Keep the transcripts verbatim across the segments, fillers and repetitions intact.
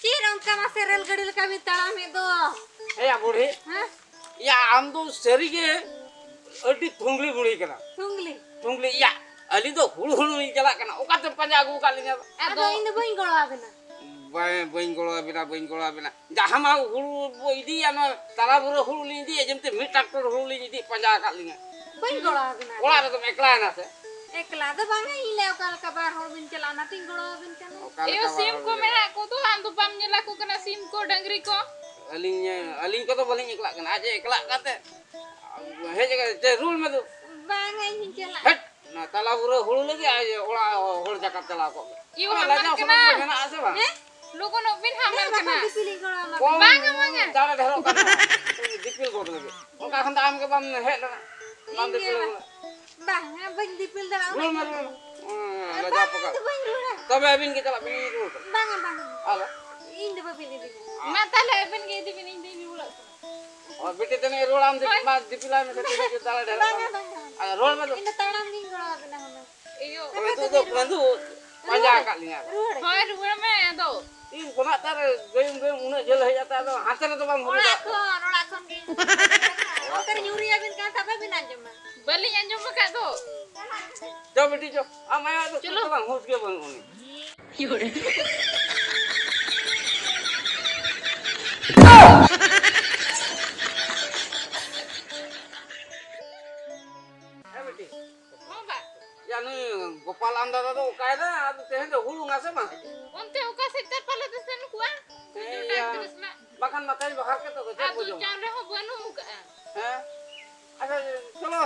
ᱪᱮᱫ ᱚᱱᱠᱟ ᱢᱟᱥᱮ ᱨᱮᱞ ᱜᱟᱹᱰᱤ ᱞᱮᱠᱟ ᱵᱤᱱ ᱛᱟᱲᱟᱢᱮᱫ ᱫᱚ? ᱮᱭᱟ ᱵᱩᱲᱦᱤ, ᱦᱮᱸ? ᱭᱟ, ᱟᱢ ᱫᱚ ᱥᱟᱹᱨᱤ ᱜᱮ ᱟᱹᱰᱤ ᱛᱷᱩᱝᱞᱤ ᱵᱩᱲᱦᱤ ᱠᱟᱱᱟ᱾ ᱛᱷᱩᱝᱞᱤ? ᱛᱷᱩᱝᱞᱤ, ᱭᱟ, ᱟᱹᱞᱤᱧ ᱫᱚ ᱦᱩᱲᱩ ᱦᱩᱲᱩ ᱞᱤᱧ ᱪᱟᱞᱟᱜ ᱠᱟᱱᱟ, ᱚᱠᱟᱛᱮᱢ ᱯᱟᱸᱡᱟ ᱟᱹᱜᱩ ᱟᱠᱟᱫ ᱞᱤᱧᱟ? ᱟᱫᱚ ᱟᱫᱚ ᱤᱧ ᱫᱚ ᱵᱟᱹᱧ ᱜᱚᱲᱚ ᱟᱵᱮᱱᱟ᱾ ᱵᱟᱝ, ᱵᱟᱹᱧ ᱜᱚᱲᱚ ᱟᱵᱮᱱᱟ, ᱵᱟᱹᱧ ᱜᱚᱲᱚ ᱟᱵᱮᱱᱟ᱾ ᱡᱟᱦᱟᱸ ᱢᱟ ᱦᱩᱲᱩ ᱵᱚ ᱤᱫᱤᱭᱟ, ᱱᱚᱣᱟ ᱛᱟᱞᱟ ᱵᱩᱨᱟᱹ ᱦᱩᱲᱩ ᱞᱤᱧ ᱤᱫᱤᱭᱟ, ᱡᱮᱢᱛᱮ ᱢᱤᱫ ᱴᱨᱟᱠᱴᱚᱨ ᱦᱩᱲᱩ ᱞᱤᱧ ᱤᱫᱤ ᱯᱟᱸᱡᱟ ᱟᱠᱟᱫ ᱞᱤᱧᱟ᱾ ᱵᱟᱹᱧ ᱜᱚᱲᱚ ᱟᱵᱮᱱᱟ᱾ ᱚᱲᱟᱜ ᱨᱮᱫᱚᱢ ᱮᱠᱞᱟᱭᱮᱱᱟ ᱥᱮ? ᱮᱠᱞᱟ ᱫᱚ ᱵᱟᱝᱟ, ᱤᱧ ᱞᱮ ᱚᱠᱟ ᱞᱮᱠᱟ ᱵᱟᱨ ᱦᱚᱲ ᱵᱤᱱ ᱪᱟᱞᱟᱜᱼᱟ, ᱚᱱᱟᱛᱤᱧ ᱜᱚᱲᱚ ᱟᱵᱮᱱ ᱠᱟᱱᱟ᱾ ᱚᱠᱟ ᱮᱭᱳ, ᱞᱮᱠᱟ ᱵᱟᱨ ᱥᱤᱢ ᱦᱚᱲ ᱠᱚ ᱵᱤᱱ ᱢᱮᱱᱟᱜ ᱠᱚᱫᱚ, ᱟᱢ ᱫᱚ ᱵᱟᱢ ᱧᱮᱞ ᱟᱠᱚ ᱠᱟᱱᱟ, ᱥᱤᱢ ᱠᱚ, ᱰᱟᱝᱨᱤ ᱠᱚ? ᱟᱹᱞᱤᱧ, ᱟᱹᱞᱤᱧ ᱠᱚᱫᱚ ᱵᱟᱹᱞᱤᱧ ᱮᱠᱞᱟᱜ ᱠᱟᱱᱟ, ᱟᱡ ᱮ ᱮᱠᱞᱟᱜ ᱠᱟᱱᱛᱮ ᱦᱮᱡ ᱟᱠᱟᱱᱟ᱾ ᱪᱮ, ᱨᱩᱣᱟᱹᱲ ᱢᱮ ᱫᱩ᱾ ᱵᱟᱝᱟ, ᱤᱧ ᱦᱚᱧ ᱪᱟᱞᱟᱜᱼᱟ᱾ ᱦᱮᱴ, ᱱᱚᱣᱟ ᱛᱟᱞᱟ ᱵᱩᱨᱟᱹ ᱦᱩᱲᱩ ᱞᱟᱹᱜᱤᱫ ᱟᱡ ᱚᱲᱟᱜ ᱦᱚᱲ ᱡᱟᱠᱟᱛ ᱪᱟᱞᱟᱣ ᱠᱚᱜ ᱢᱮ᱾ ᱤᱭᱩ ᱟᱢᱟᱜ ᱦᱟᱢᱟᱞ ᱞᱟᱡᱟᱣ ᱥᱚᱨᱚᱢ ᱠᱟᱱᱟ᱾ ᱫᱚ ᱢᱮᱱᱟᱜᱼᱟ ᱥᱮ ᱵᱟᱝ? ᱦᱮᱸ? ᱞᱚᱜᱚᱱᱚᱜ ᱵᱤᱱ ᱦᱟᱢᱟᱞ ᱫᱮᱞᱟ ᱵᱟᱠᱷᱟᱱ ᱠᱟᱱᱟ᱾ ᱫᱤᱯᱤᱞᱤᱧ ᱜᱚᱲᱚ ᱟᱢᱟ᱾ ᱠᱚᱢ ᱵᱟᱝᱟ, ᱵᱟᱝᱟ᱾ ᱫᱟᱲᱮ ᱰᱷᱮᱨᱚᱜ ᱠᱟᱱ ᱛᱟᱢᱟ᱾ ᱫᱤᱯᱤᱞ ᱜᱚᱫ ᱞᱟᱹᱜᱤᱫ᱾ ᱚᱱᱠᱟ ᱠᱷᱟᱱ ᱫᱚ ᱟᱢ ᱜᱮ ᱵᱟᱢ ᱦᱮᱡ ᱞᱮᱱᱟ᱾ ᱵᱟᱢ ᱤᱧ ᱜᱮ ᱫᱤᱯᱤᱞ ᱵᱟᱝ᱾ ᱞᱮᱱᱟ᱾ ᱵᱟᱝᱟ, ᱵᱟᱹᱧ ᱫᱤᱯᱤᱞ ᱫᱟᱲᱮᱭᱟᱜᱼᱟ᱾ ᱨᱩᱣᱟᱹᱲ ᱢᱮ, ᱨᱩᱣᱟᱹᱲ ᱢᱮ᱾ ᱦᱮᱸ, ᱞᱟᱡᱟᱣ ᱵᱟᱝᱟ, ᱯᱟᱠᱟ᱾ ᱤᱧ ᱫᱚ ᱵᱟᱹᱧ ᱨᱩᱣᱟᱹᱲᱟ᱾ ᱛᱚᱵᱮ ᱟᱹᱵᱤᱱ ᱜᱮ ᱪᱟᱞᱟᱜ ᱵᱤᱱ, ᱤᱧ ᱨᱩᱣᱟᱹᱲ ᱠᱟᱱᱟ᱾ ᱵᱟᱝᱟ, ᱵᱟᱝᱟ᱾ ᱟᱞᱚ᱾ ᱤᱧ ᱫᱚ ᱵᱟᱹᱵᱤᱱ ᱤᱫᱤᱧᱟ᱾ ᱢᱟ ᱛᱟᱦᱞᱮ ᱟᱹᱵᱤᱱ ᱜᱮ ᱤᱫᱤ ᱵᱤᱱ, ᱤᱧ ᱫᱚᱧ ᱨᱩᱣᱟᱹᱲᱚᱜ ᱠᱟᱱᱟ᱾ ᱚ, ᱵᱤᱴᱤ ᱛᱟᱹᱱᱤᱡ ᱨᱩᱣᱟᱹᱲ ᱟᱢ ᱫᱮ, ᱦᱳᱭ᱾ ᱢᱟ ᱫᱤᱯᱤᱞᱟᱭ ᱢᱮᱥᱮ, ᱛᱤᱱᱟᱹᱜ ᱡᱳᱨ ᱫᱟᱲᱮ ᱰᱷᱮᱨᱚᱜ ᱵᱟᱝᱟ, ᱠᱟᱱᱟ᱾ ᱵᱟᱝᱟ, ᱵᱟᱝᱟ᱾ ᱟᱨ ᱨᱩᱣᱟᱹᱲ ᱢᱮ ᱫᱩ᱾ ᱤᱧ ᱫᱚ ᱛᱟᱲᱟᱢ ᱜᱤᱧ ᱜᱚᱲᱚ ᱟᱵᱮᱱᱟ ᱦᱩᱱᱟᱹᱝ᱾ ᱤᱭᱳ᱾ ᱟᱯᱮ ᱵᱟᱹᱱᱫᱩ ᱫᱚ ᱫᱚ ᱵᱤᱱ ᱵᱟᱹᱱᱫᱩ, ᱯᱟᱸᱡᱟ ᱨᱩᱣᱟᱹᱲᱟ᱾ ᱟᱠᱟᱫ ᱞᱤᱧᱟ᱾ ᱨᱩᱣᱟᱹᱲ᱾ ᱦᱳᱭ, ᱨᱩᱣᱟᱹᱲ ᱢᱮ ᱟᱫᱚ᱾ ᱤᱧ ᱠᱷᱚᱱᱟᱜ ᱛᱟᱨ ᱜᱟᱹᱭᱩᱢ ᱜᱟᱹᱭᱩᱢ ᱩᱱᱟᱹᱜ ᱡᱷᱟᱹᱞ ᱦᱮᱡ ᱟᱛᱮ ᱟᱫᱚ ᱦᱟᱱᱛᱮ ᱨᱮᱫᱚ ᱵᱟᱢ ᱦᱩᱲᱩ ᱚᱲᱟᱜ ᱫᱟᱜ ᱠᱟᱱᱟ᱾ ᱠᱷᱚᱱ, ᱚᱲᱟᱜ ᱠᱷᱚᱱ ᱜᱮ᱾ ᱚᱱᱛᱮ ᱨᱮ ᱧᱩᱨᱤᱭᱟᱵᱤᱱ ᱠᱟᱱ ᱛᱟᱦᱮᱸ, ᱵᱟᱵᱤᱱ ᱟᱸᱡᱚᱢᱟ᱾ ᱵᱟᱹᱞᱤᱧ ᱟᱸᱡᱚᱢ ᱟᱠᱟᱫ ᱫᱚ᱾ ᱪᱚ ᱵᱤᱴᱤ ᱪᱚ, ᱟᱢ ᱟᱭᱳ ᱫᱚ ᱪᱚᱞᱚ᱾ ᱪᱮᱫ ᱛᱟᱞᱟᱝ ᱦᱩᱸᱥ ᱜᱮ ᱵᱟᱹᱱᱩᱜ ᱟᱹᱱᱤᱡ᱾ ᱦᱮᱸ ᱵᱤᱴᱤ᱾ ᱦᱚᱸ ᱵᱟ᱾ ᱭᱟ, ᱱᱩᱭ ᱜᱳᱯᱟᱞ ᱟᱢ ᱫᱟᱫᱟ ᱫᱚ ᱚᱠᱟᱭᱮᱱᱟ? ᱟᱫᱚ ᱛᱮᱦᱮᱧ ᱫᱚ ᱦᱩᱲᱩᱝ ᱟᱥᱮ ᱵᱟᱝ? ᱚᱱᱛᱮ ᱚᱠᱟ ᱥᱮᱫ ᱪᱟᱨ ᱯᱟᱞᱮ ᱛᱮ ᱥᱮᱱ ᱠᱚᱜᱼᱟ? ᱦᱮᱸ, ᱦᱤᱡᱩᱜ ᱭᱟ᱾ ᱴᱟᱭᱤᱢ ᱛᱤᱱᱟᱹᱜ ᱥᱮᱱᱟᱜ? ᱵᱟᱠᱷᱟᱱ ᱢᱟ ᱛᱮᱦᱮᱧ ᱵᱟᱦᱟᱨ ᱠᱮᱫ ᱫᱚ ᱪᱮᱫ ᱟᱫᱚ ᱵᱚ ᱡᱚᱢᱟ? ᱪᱟᱣᱞᱮ ᱦᱚᱸ ᱵᱟᱹᱱᱩᱜ ᱟᱠᱟᱜᱼᱟ᱾ ᱦᱮᱸ? ᱟᱪᱪᱷᱟ, ᱪᱚᱞᱚ,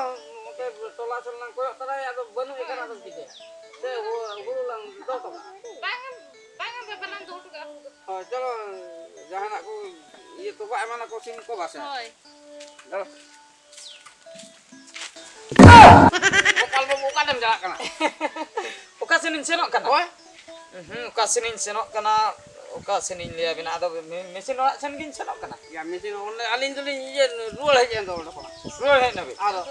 ᱚᱱᱛᱮ ᱴᱚᱞᱟ ᱥᱮᱫ ᱞᱟᱝ ᱠᱚᱭᱚᱜ ᱛᱟᱨᱟᱭᱟ, ᱟᱫᱚ ᱵᱟᱹᱱᱩᱜ ᱮᱠᱷᱟᱱ ᱟᱫᱚᱢ ᱪᱤᱠᱟᱹᱭᱟ? ᱥᱮ ᱦᱩ-, ᱦᱩᱲᱩ ᱞᱟᱝ ᱫᱚᱦᱚ ᱦᱚᱴᱚ ᱠᱟᱜᱼᱟ? ᱵᱟᱝᱟ, ᱵᱟᱝᱟ, ᱵᱟᱵᱟ ᱞᱟᱝ ᱫᱚᱦᱚ ᱦᱚᱴᱚ ᱠᱟᱜᱼᱟ ᱦᱩᱲᱩ ᱫᱚ᱾ ᱦᱳᱭ, ᱪᱚᱞᱚ, ᱡᱟᱦᱟᱱᱟᱜ ᱠᱚ ᱤᱭᱟᱹ ᱛᱚᱵᱟ ᱮᱢᱟᱱᱟ ᱠᱚ ᱥᱤᱢ ᱠᱚ ᱵᱟᱥᱮ? ᱦᱳᱭ᱾ ᱪᱚᱞᱚ᱾ ᱜᱳᱯᱟᱞ ᱵᱟᱹᱵᱩ, ᱚᱠᱟᱛᱮᱢ ᱪᱟᱞᱟᱜ ᱠᱟᱱᱟ? ᱚᱠᱟ ᱥᱮᱱᱤᱧ ᱥᱮᱱᱚᱜ ᱠᱟᱱᱟ? ᱦᱳᱭ᱾ ᱦᱩᱸ, ᱚᱠᱟ ᱥᱮᱱᱤᱧ ᱥᱮᱱᱚᱜ ᱠᱟᱱᱟ, ᱚᱠᱟ ᱥᱮᱱᱤᱧ ᱞᱟᱹᱭ ᱟᱵᱤᱱᱟ? ᱟᱫᱚ ᱢᱮ-, ᱢᱮᱥᱤᱱ ᱚᱲᱟᱜ ᱥᱮᱱ ᱜᱤᱧ ᱥᱮᱱᱚᱜ ᱠᱟᱱᱟ᱾ ᱭᱟ, ᱢᱮᱥᱤᱱ ᱚᱸᱰᱮ ᱟᱹᱞᱤᱧ ᱫᱚᱞᱤᱧ ᱤᱭᱟᱹ ᱨᱩᱣᱟᱹᱲ ᱦᱮᱡ ᱮᱱ ᱫᱚ ᱚᱸᱰᱮ ᱠᱷᱚᱱᱟᱜ᱾ ᱨᱩᱣᱟᱹᱲ ᱦᱮᱡ ᱱᱟᱵᱤᱱ? ᱟᱫᱚ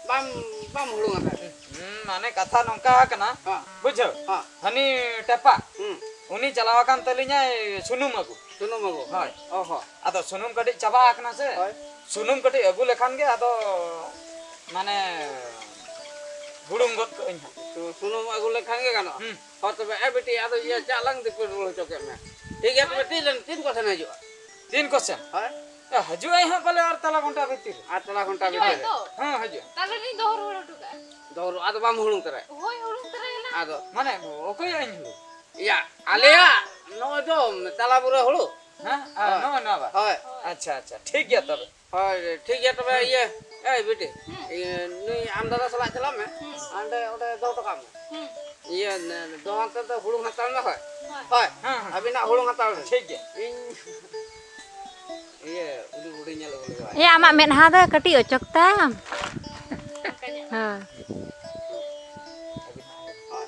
ᱵᱟᱢ, ᱵᱟᱢ ᱦᱩᱲᱩᱝ ᱟᱠᱟᱫ᱾ ᱦᱩᱸ, ᱢᱟᱱᱮ ᱠᱟᱛᱷᱟ ᱱᱚᱝᱠᱟ ᱠᱟᱱᱟ, ᱦᱮᱸ᱾ ᱵᱩᱡᱷᱟᱹᱣ? ᱦᱮᱸ᱾ ᱦᱟᱹᱱᱤ ᱴᱮᱯᱟ, ᱦᱩᱸ᱾ ᱩᱱᱤ ᱪᱟᱞᱟᱣ ᱟᱠᱟᱱ ᱛᱟᱹᱞᱤᱧᱟᱭ ᱥᱩᱱᱩᱢ ᱟᱹᱜᱩ᱾ ᱥᱩᱱᱩᱢ ᱟᱹᱜᱩ? ᱦᱳᱭ᱾ ᱚ ᱦᱚᱸ᱾ ᱟᱫᱚ ᱥᱩᱱᱩᱢ ᱠᱟᱹᱴᱤᱡ ᱪᱟᱵᱟ ᱟᱠᱟᱱᱟ ᱥᱮ, ᱦᱳᱭ᱾ ᱥᱩᱱᱩᱢ ᱠᱟᱹᱴᱤᱡ ᱟᱹᱜᱩ ᱞᱮᱠᱷᱟᱱ ᱜᱮ ᱟᱫᱚ ᱢᱟᱱᱮ ᱦᱩᱲᱩᱝ ᱜᱚᱫ ᱠᱟᱜ ᱟᱹᱧ ᱦᱟᱸᱜ᱾ ᱥᱩ-, ᱥᱩᱱᱩᱢ ᱟᱹᱜᱩ ᱞᱮᱠᱷᱟᱱ ᱜᱮ ᱜᱟᱱᱚᱜᱼᱟ? ᱦᱩᱸ᱾ ᱦᱚᱸ ᱛᱚᱵᱮ, ᱮ ᱵᱤᱴᱤ, ᱟᱫᱚ ᱤᱭᱟᱹ ᱪᱟᱜ ᱞᱟᱝ ᱫᱤᱯᱤᱞ ᱨᱩᱣᱟᱹᱲ ᱦᱚᱪᱚ ᱠᱮᱫ ᱢᱮ᱾ ᱴᱷᱤᱠ ᱜᱮᱭᱟ, ᱛᱚᱵᱮ ᱛᱤᱱ ᱨᱮ, ᱛᱤᱱ ᱠᱚᱥᱮᱱ ᱦᱤᱡᱩᱜᱼᱟ? ᱛᱤᱱ ᱠᱚᱥᱮᱱ? ᱦᱳᱭ᱾ ᱮ, ᱦᱤᱡᱩᱜ ᱟᱭ ᱦᱟᱸᱜ ᱯᱟᱞᱮ ᱟᱨ ᱛᱟᱞᱟ ᱜᱷᱚᱱᱴᱟ ᱵᱷᱤᱛᱤᱨ ᱨᱮ᱾ ᱟᱨ ᱛᱟᱞᱟ ᱜᱷᱚᱱᱴᱟ ᱦᱤᱡᱩᱜ ᱵᱷᱤᱛᱤᱨ ᱟᱭ ᱨᱮ? ᱛᱚ? ᱦᱮᱸ, ᱦᱤᱡᱩᱜ᱾ ᱛᱟᱦᱞᱮ ᱞᱤᱧ ᱫᱚᱦᱚ ᱨᱩᱣᱟᱹᱲ ᱦᱚᱴᱚ ᱠᱟᱜᱼᱟ᱾ ᱫᱚᱦᱚ ᱨᱩ-, ᱟᱫᱚ ᱵᱟᱢ ᱦᱩᱲᱩᱝ ᱛᱚᱨᱟᱭᱟ? ᱦᱳᱭ, ᱦᱩᱲᱩᱝ ᱛᱚᱨᱟᱭᱟᱞᱟᱝ᱾ ᱟᱫᱚ? ᱢᱟᱱᱮ, ᱚᱠᱚᱭᱟᱜ ᱤᱧ ᱦᱩᱲᱩᱝ? ᱭᱟ, ᱟᱞᱮᱭᱟᱜ ᱱᱚᱜᱼᱚᱭ ᱛᱚ ᱛᱟᱞᱟ ᱵᱩᱨᱟᱹ ᱦᱩᱲᱩ᱾ ᱦᱮᱸ? ᱟᱨ ᱦᱳᱭ᱾ ᱱᱚᱜᱼᱚᱭ ᱱᱚᱣᱟ ᱵᱟ? ᱦᱳᱭ᱾ ᱟᱪᱪᱷᱟ, ᱟᱪᱪᱷᱟ, ᱴᱷᱤᱠ ᱜᱮᱭᱟ ᱛᱚᱵᱮ᱾ ᱦᱳᱭ, ᱴᱷᱤᱠ ᱜᱮᱭᱟ ᱛᱚᱵᱮ, ᱦᱩᱸ᱾ ᱤᱭᱟᱹ, ᱮᱭ ᱵᱤᱴᱤ, ᱦᱩᱸ᱾ ᱤᱭᱟᱹ, ᱱᱩᱭ ᱟᱢ ᱫᱟᱫᱟ ᱥᱟᱞᱟᱜ ᱪᱟᱞᱟᱜ ᱢᱮ᱾ ᱦᱩᱸ᱾ ᱦᱟᱸᱰᱮ, ᱚᱸᱰᱮ ᱫᱚᱦᱚ ᱦᱚᱴᱚ ᱠᱟᱜ ᱢᱮ᱾ ᱦᱩᱸ᱾ ᱤᱭᱟᱹ, ᱱᱮ-, ᱫᱚ ᱦᱟᱱᱛᱮ ᱫᱚ ᱦᱩᱲᱩᱝ ᱦᱟᱛᱟᱲ ᱢᱮ, ᱦᱳᱭ᱾ ᱦᱳᱭ᱾ ᱦᱳᱭ᱾ ᱦᱮᱸ, ᱦᱮᱸ᱾ ᱟᱹᱵᱤᱱᱟᱜ ᱦᱩᱲᱩᱝ ᱦᱟᱛᱟᱲ ᱵᱤᱱ᱾ ᱴᱷᱤᱠ ᱜᱮᱭᱟ᱾ ᱤᱧ, ᱤᱭᱟᱹ, ᱩᱰᱤ ᱵᱩᱰᱤ ᱧᱮᱞ ᱟᱹᱜᱩ ᱞᱮᱜᱮ᱾ ᱮ, ᱟᱢᱟᱜ ᱢᱮᱫᱦᱟ ᱫᱚ ᱠᱟᱹᱴᱤᱡ ᱚᱪᱚᱜ ᱛᱟᱢ᱾ ᱦᱳᱭ᱾ ᱦᱳᱭ᱾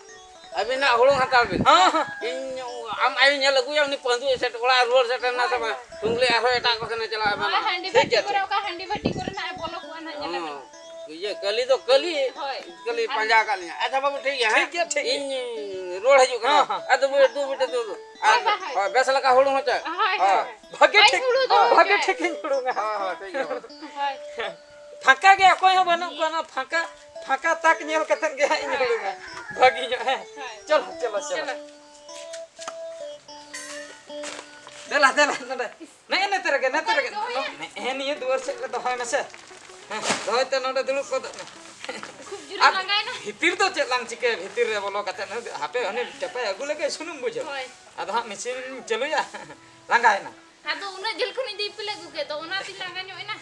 ᱟᱹᱵᱤᱱᱟᱜ ᱦᱩᱲᱩᱝ ᱦᱟᱛᱟᱲ ᱵᱤᱱ᱾ ᱦᱮᱸ, ᱦᱮᱸ᱾ ᱤᱧ ᱟᱢ ᱟᱭᱳ ᱧᱮᱞ ᱟᱹᱜᱩᱭᱟ, ᱩᱱᱤ ᱯᱟᱹᱱᱫᱩ ᱮᱥᱮᱫ ᱚᱲᱟᱜ ᱨᱩᱣᱟᱹᱲ ᱥᱮᱴᱮᱨ ᱮᱱᱟ ᱥᱮ ᱵᱟᱝ? ᱴᱩᱝᱞᱤ ᱟᱨᱦᱚᱸ ᱮᱴᱟᱜ ᱠᱚ ᱥᱮᱱᱮ ᱪᱟᱞᱟᱜᱼᱟ, ᱦᱳᱭ, ᱵᱟᱝ? ᱦᱟᱺᱰᱤ ᱴᱷᱤᱠ ᱵᱷᱟᱹᱴᱤ ᱜᱮᱭᱟ, ᱠᱚᱨᱮ, ᱴᱷᱤᱠ᱾ ᱚᱠᱟ ᱦᱟᱺᱰᱤ ᱵᱷᱟᱹᱴᱤ ᱠᱚᱨᱮ ᱱᱟᱜ ᱮ ᱵᱚᱞᱚ ᱠᱚᱜᱼᱟ ᱱᱟᱜ, ᱧᱮᱞ ᱟᱵᱤᱱ᱾ ᱦᱚᱸ, ᱤᱭᱟᱹ, ᱠᱟᱹᱞᱤ ᱫᱚ ᱠᱟᱹᱞᱤ, ᱦᱳᱭ᱾ ᱠᱟᱹᱞᱤ ᱟᱨ ᱯᱟᱸᱡᱟ ᱟᱠᱟᱫ ᱞᱤᱧᱟ᱾ ᱟᱪᱪᱷᱟ ᱵᱟᱹᱵᱩ, ᱴᱷᱤᱠ ᱜᱮᱭᱟ, ᱴᱷᱤᱠ ᱜᱮᱭᱟ᱾ ᱤᱧ ᱨᱩᱣᱟᱹᱲ ᱦᱤᱡᱩᱜ ᱠᱟᱱᱟ᱾ ᱦᱮᱸ, ᱦᱮᱸ᱾ ᱟᱫᱚ ᱵᱤᱴᱤ, ᱫᱩ ᱵᱤᱴᱤ, ᱫᱩ, ᱫᱩ᱾ ᱟᱨ, ᱦᱳᱭ, ᱦᱳᱭ᱾ ᱦᱳᱭ, ᱵᱮᱥ ᱞᱮᱠᱟ ᱦᱩᱲᱩᱝ ᱦᱚᱪᱚᱭ᱾ ᱦᱳᱭ, ᱦᱳᱭ᱾ ᱦᱳᱭ᱾ ᱵᱷᱟᱜᱮ ᱵᱟᱹᱧ ᱴᱷᱤᱠ, ᱦᱩᱲᱩᱝ ᱫᱚ ᱦᱳᱭ, ᱵᱷᱟᱜᱮ ᱦᱚᱪᱚᱭ᱾ ᱴᱷᱤᱠ ᱤᱧ ᱦᱩᱲᱩᱝᱟ᱾ ᱦᱳᱭ, ᱦᱳᱭ, ᱴᱷᱤᱠ ᱜᱮᱭᱟ ᱵᱟᱹᱵᱩ᱾ ᱦᱳᱭ᱾ ᱯᱷᱟᱸᱠᱟ ᱜᱮ, ᱚᱠᱚᱭ ᱦᱚᱸ ᱵᱟᱹᱱᱩᱜ ᱠᱚᱣᱟ, ᱱᱚᱣᱟ ᱯᱷᱟᱸᱠᱟ, ᱯᱷᱟᱸᱠᱟ ᱛᱟᱠ ᱧᱮᱞ ᱠᱟᱛᱮᱫ ᱜᱮ ᱦᱟᱸᱜ ᱤᱧ ᱦᱩᱲᱩᱝᱟ᱾ ᱵᱷᱟᱹᱜᱤ ᱧᱚᱜ, ᱦᱮᱸ᱾ ᱦᱳᱭ᱾ ᱪᱚᱞᱚ, ᱪᱚᱞᱚ, ᱪᱚᱞᱚ᱾ ᱪᱚᱞᱚ᱾ ᱫᱮᱞᱟ, ᱫᱮᱞᱟ, ᱱᱚᱰᱮ᱾ ᱱᱮᱜᱼᱮ ᱱᱮᱛᱮ ᱨᱮᱜᱮ, ᱱᱮᱛᱮ ᱨᱮᱜᱮ᱾ ᱫᱚᱦᱚᱭᱟ᱾ ᱱᱮᱜᱼᱮ ᱱᱤᱭᱟᱹ ᱫᱩᱣᱟᱹᱨ ᱥᱮᱫ ᱨᱮ ᱫᱚᱦᱚᱭ ᱢᱮᱥᱮ᱾ ᱦᱮᱸ, ᱫᱚᱦᱚᱭ ᱛᱮ ᱱᱚᱰᱮ ᱫᱩᱲᱩᱵ ᱜᱚᱫᱚᱜ ᱢᱮ᱾ ᱠᱷᱩᱵ ᱡᱳᱨᱮ ᱟᱨ ᱞᱟᱸᱜᱟᱭᱮᱱᱟ᱾ ᱵᱷᱤᱛᱤᱨ ᱫᱚ ᱪᱮᱫ ᱞᱟᱝ ᱪᱤᱠᱟᱹᱭᱟ? ᱵᱷᱤᱛᱤᱨ ᱨᱮ ᱵᱚᱞᱚ ᱠᱟᱛᱮ ᱱᱩᱭ ᱫᱚ ᱦᱟᱯᱮ ᱦᱟᱹᱱᱤ ᱴᱮᱯᱟᱭ ᱟᱹᱜᱩ ᱞᱮᱜᱮ ᱥᱩᱱᱩᱢ ᱵᱩᱡᱷᱟᱹᱣ᱾ ᱦᱳᱭ᱾ ᱟᱫᱚ ᱦᱟᱸᱜ ᱢᱮᱥᱤᱱ ᱪᱟᱹᱞᱩᱭᱟ᱾ ᱞᱟᱸᱜᱟᱭᱮᱱᱟ᱾ ᱟᱫᱚ ᱩᱱᱟᱹᱜ ᱡᱷᱟᱹᱞ ᱠᱷᱚᱱᱤᱧ ᱫᱤᱯᱤᱞ ᱟᱹᱜᱩ ᱠᱮᱫ ᱫᱚ, ᱚᱱᱟᱛᱤᱧ ᱞᱟᱸᱜᱟ ᱧᱚᱜ ᱮᱱᱟ᱾